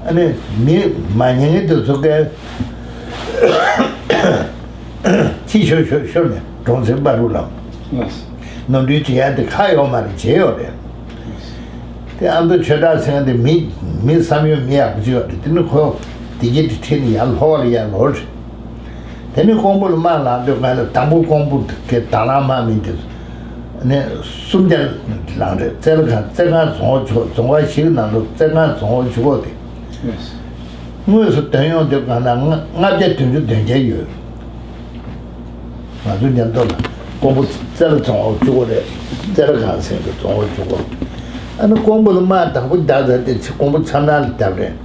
ཨ་ནི་མི་མ་ཉན་མཁན་དེ་ཚོ་གས་ཅི་ཤོར་ཤོར་ཤོར་ནས་གྲོང་གསེབ་བར་རུ་ལ་ནོར་འཁྲུལ་བྱེད་ཡ་དེ་ཁག་ཡོད་མ་རེད། བྱས་ཡོད་རེད། དེ་ཨ་མདོ་ཆོས་གྲགས་ཟེར་མཁན་དེ་མི་མི་བསམ་ཡོད་མི་ཡག་པོ་ཅིག་ཡོད་རེད། དེ་ནི་ཁོ་བདེ་སྐྱིད་དེ་ཁྲིད་ནས་ཡར་ལྷོ་བ་ལ་ཡར་ལོག་རེད། དེ་ནས་ཀོང་པོ་ལ་དམག་ལངས་དུས་ང་ལ་དང་པོ་ཀོང་པོ་གི་དང་བླངས་དམག་མི་དེ་ནས་སུམ་བརྒྱ་ལངས་རེད། རྩེ་ལ་གང་རྩེ་སྒང་རྫོང་ཨུ་ཆུ་རྫོང་ཁག་བཞི་གི་ནང་དུ་རྩེ་སྒང་རྫོང་ཨུ་ཆུ་གོ་དེ་དངོས་སུ་འདོན་ཡོང་དུས་གང་ན་ལྔ་ལྔ་བརྒྱ་བདུན་ཅུ་དོན་བརྒྱད་ཡོད། ང་ཚོ་མཉམ་དུ་ལ་ཀོང་པོ་རྩེ་ལ་རྫོང་ཨུ་ཆུ་གོ་རེད། རྩེ་ལ་གང་ཟེར་གི་རྫོང་ཨུ་ཆུ་གོ། ཨ་ནི་ཀོང་པོ་ལ་དམག་དང་པོ་རྒྱག་ཚར་ཏེ་ཕྱི་ཀོང་པོ་མཚམས་ནང་ལ་བརྒྱབ་རེད།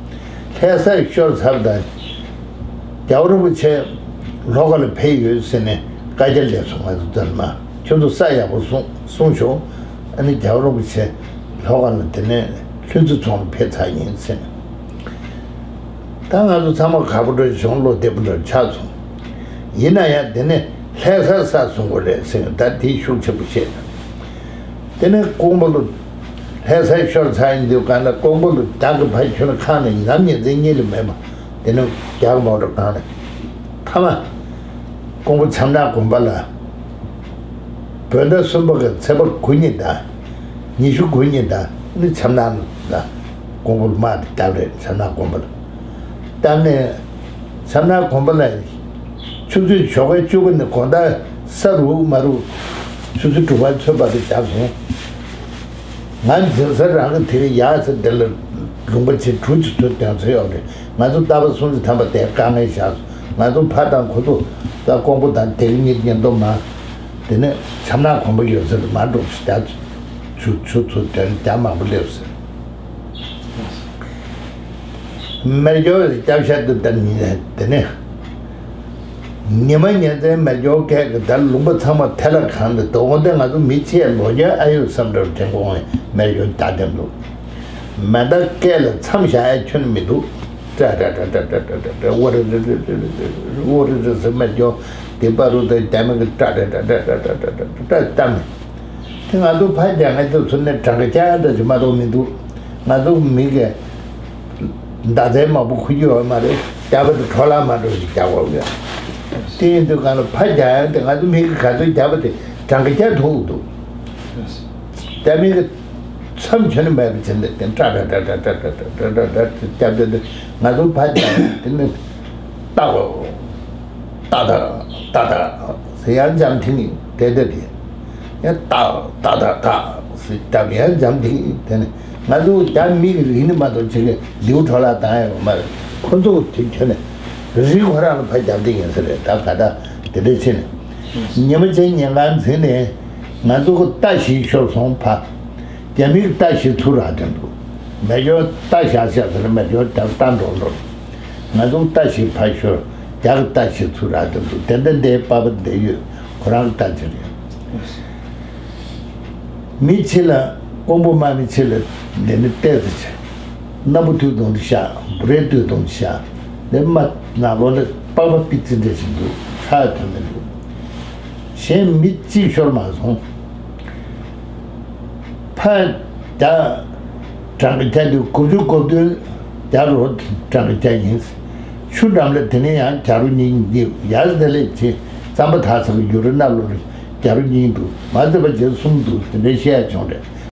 ལྷ་སར་ཤོར་ཚར་དང་། རྒྱལ་བ་རིན་པོ་ཆེ་ལྷོ་ཁ་ལ་ཕེབས་ཡོད་ཟེར་ནས་བཀའ་རྒྱ་སླེབས་སོང་། ང་ཚོ་ལྟར་མ་ཁྱོད་ཚོ་ས་ཡག་པོ་སྲུང་སྲུང་ཤོག་ཨ་ནི་རྒྱལ་བ་རིན་པོ་ཆེ་ལྷོ་ཁ་ལ་དེ་ནས་ལྷུན་རྩེ་རྫོང་ལ་ཕེབས་ཚར་ཡིན་ཟེར་ནས། ད་ང་ཚོ་ཚང་མ་དགའ་པོ་འདྲ་བྱུང་། བློ་བདེ་པོ་འདྲ་ཆགས་སོང་། ཡིན་ན་ཡང་དེ་ནས་ལྷ་སར་ས་སྲུང་དགོས་རེད་ཟེར་ནས་ད་དེ་ཤུགས་ཆེན་པོ་བཤད། དེ་ནས་ཀོང་པོ་ལ་ལྷ་སར་ཤོར་ཚར་ཡིན་དུས་གང་ལ་ཀོང་པོ་ལ་བདག་གི་ཕ་ཁྱོད་ཁང་ནས་ནམ་ཉིན་མཚན་གཉིད་ལ་མེད་པ། དེ་ནས་རྒྱག་མོ་རུ་གང་ནས་མཐའ་མ་ཀོང་པོ་བྱམས་ནག་དགོན་པ་ལ་བོད་ཟླ་གསུམ་པ་གི་ཚེས་པ་དགུ་ཉིན་དང་ཉི་ཤུ་དགུ་ཉིན་དང་ནི་བྱམས་ནག་ལ་ཀོང་པོ་ལ་དམག་དེ་བརྒྱབ་རེད། བྱམས་ནག་དགོན་པ་ལ་བརྒྱབ་ནས། བྱམས་ནག་དགོན་པ་ལ་ཆུ་ཚོད་ཞོགས་ཀའི་བཅུ་པ་ནས་དགོང་དག་ས་རུབ་མ་རུབ་ཆུ་ཚོད་དྲུག་པ་ཚོད་བར་དུ་བརྒྱབ་སོང་། ང་འཛིན་ས་རང་གི་དེ་རིང་ཡག་ས་དེ་ལ་ལུང་པ་ཆེ་དྲུག་ཅུ་ཚོད་དོན་ཚོད་ཡོད་རེད། ང་ཚོ་རྟ་པ་སུམ་ཅུ་ཐམ་པ་དེ་དཀའ་ངལ་བཞག་སོང་། ང་ཚོ་ཕ་དང་ཁོ་ཚོ་ད་ཀོང་པོ་དང་དེ་གཉིས་ཉིན་ཐོ་མ། དེ་ནས་བྱམས་ནག་དགོན་པ་ཡོད་ས་རུ་མ་འགྲོ་ཞིག་ད་ཆུ་ཆུ་ཚོད་དོན་རྒྱ་མང་པོ་སླེབས་ཟེར། མེ་སྒྱོགས་སྐྱབས་ཤར་དུ་བསྟན་ནས་དེ་ནས། ཉི་མ་ཉིན་མཚན་མེ་སྒྱོགས་སྐད་ཀྱི་ད་ལུང་པ་ཚང་མ་ཐལ་ལ་གང་དུ་དོ་དགོང་དེ་ང་ཚོ་མི་ཆེ་ལོ་བརྒྱ་ཨ་ཡོད་བསམ་འདྲ་དྲན་དགོངས་མེ་སྒྱོགས་རྒྱག་དེ་འདུག་མེ་མདའ་སྐད་ལ་མཚམས་བཞག་ཡ་ཁྱོན་ནས་མི་འདུག་ཏྲ་ཏྲ་ཏྲ་ཏྲ་ཏྲ་ཏྲ་ཏྲ་ཏྲ་འོ་རེ་རེ་རེ་རེ་རེ་འོ་རེ་རེ་ཟེར་མེ་སྒྱོགས་དེ་པ་རུ་དང་རྒྱ་མི་གི་ཏྲ་ཏྲ་ཏྲ་ཏྲ་ཏྲ་ཏྲ་ཏྲ་ཏྲ་བཏང་ནས། དེ་ང་ཚོ་ཕ་རྒྱ་ང་ཚོ་ཚུར་ནས་གྲངས་ཀ་བརྒྱ་འདྲ་ཞིག་མ་གཏོགས་མི་འདུག་ང་ཚོ་མི་གི་མདའ་རྩལ་མང་པོ་ཁུར་རྒྱུ་ཡོད་མ་རེད། རྒྱབ་པ་དེ་འཕྲོ་བརླག་མ་འགྲོ་ཞིག་རྒྱག་དགོས་ཡོད། དེ་ཡིན་དུས་གང་ལ་ཕ་རྒྱ་ཡང་དེ་ང་ཚོ་མི་གི་ག་ཚོད་རྒྱབ་པ་དེ་གྲངས་ཀ་བརྒྱ་ཐུག་འདུག་རྒྱ་མི་གི་མཚམས་ཁྱོན་ནས་མེད་པ་བྱས་ནས་དེ་ཏྲ་ཏྲ་ཏྲ་ཏྲ་ཏྲ་ཏྲ་ཏྲ་ཏྲ་ཏྲ་རྒྱབ་དེ་དེ་ང་ཚོ་ཕ་རྒྱ་ཡང་དེ་ནི་ཏག་ཏག་ཏག་ཏག་ཏག་ཟེར་ཡང་འཇམ་ཐིང་དེ་དེ་དེ། ཡང་ཏག་ཏག་ཏག་ཏག་ཟེར་རྒྱབ་ཡང་འཇམ་ཐིང་དེ་ནི་ང་ཚོ་རྒྱ་མི་གི་རིག་ནི་མ་གཏོགས་ཅིག་གི་ལེའུ་འཕྲོ་བརླག་བཏང་ཡ་ཡོད་མ་རེད། ཁོ་ཚོ་དེ་ཁྱོན་ནས་རིག་ཁོ་རང་ལ་ཕར་རྒྱབ་དེ་ཡིན་ས་རེད། ད་ག་ད་དེ་འདྲ་ཕྱིན་ནས་ཉི་མ་ཅན་ཉིན་གང་འཛིན་ནས་ང་ཚོ་གི་རྟ་བཞི་ཤོར་སོང་ཕ། རྒྱ་མི་གི་རྟ་བཞི་ཚུར་རག་དེ་འདུག་མེ་སྒྱོགས་རྟ་བཞག་བཞག་ཟེར་ན་མེ་སྒྱོགས་རྒྱབ་རྟ་འགྲོ་འགྲོ། ང་ཚོ་རྟ་བཞི་ཕར་ཤོར། རྒྱ་གི་རྟ་བཞི་ཚུར་རག་དེ་འདུག་དེ་འདྲ་འདྲའི་པ་ཕ་འདྲ་ཡོད། ཁོ་རང་གི་རྟ་ཅིག་རེད། མི་ཕྱི་ལ་ཀོང་པོ་དམག་མི་ཕྱི་ལ་འདི་ནི་ལྟས་ཟེར་བྱས། སྣམ་བུ་དུས་གཏོང་དུ་བཞག་འབུ་རས་དུས་གཏོང་དུ་བཞག་འདི་དམག་ནང་ལོགས་ལ་པགས་པ་པི་ཙི་འདྲ་ཞིག་འདུག་ཁྲག་ཐོན་མི་འདུག་གཞན་མི་གཅིག་ཤོར་མ་སོང་། ཕ་རྒྱ་གྲངས་ཀ་བརྒྱ་དུས་དགུ་བཅུ་གོ་བདུན་རྒྱ་རོ་གྲངས་ཀ་བརྒྱ་ཡིན། ཆུ་འགྲམ་ལ་དེ་ནས་ཡང་རྒྱ་རོ་གཉིས་འདི་ཡར་དེ་ལས་ཆེ་རྩམ་པ་དག་ས་གི་ཡུ་རུ་ན་ལོ་རུ་རྒྱ་རོ་གཉིས་འདུག་མ་ཚད་པ་བྱས་གསུམ་འདུག་དེ་འདྲ་བཤད་ཡ་བྱུང་རེད།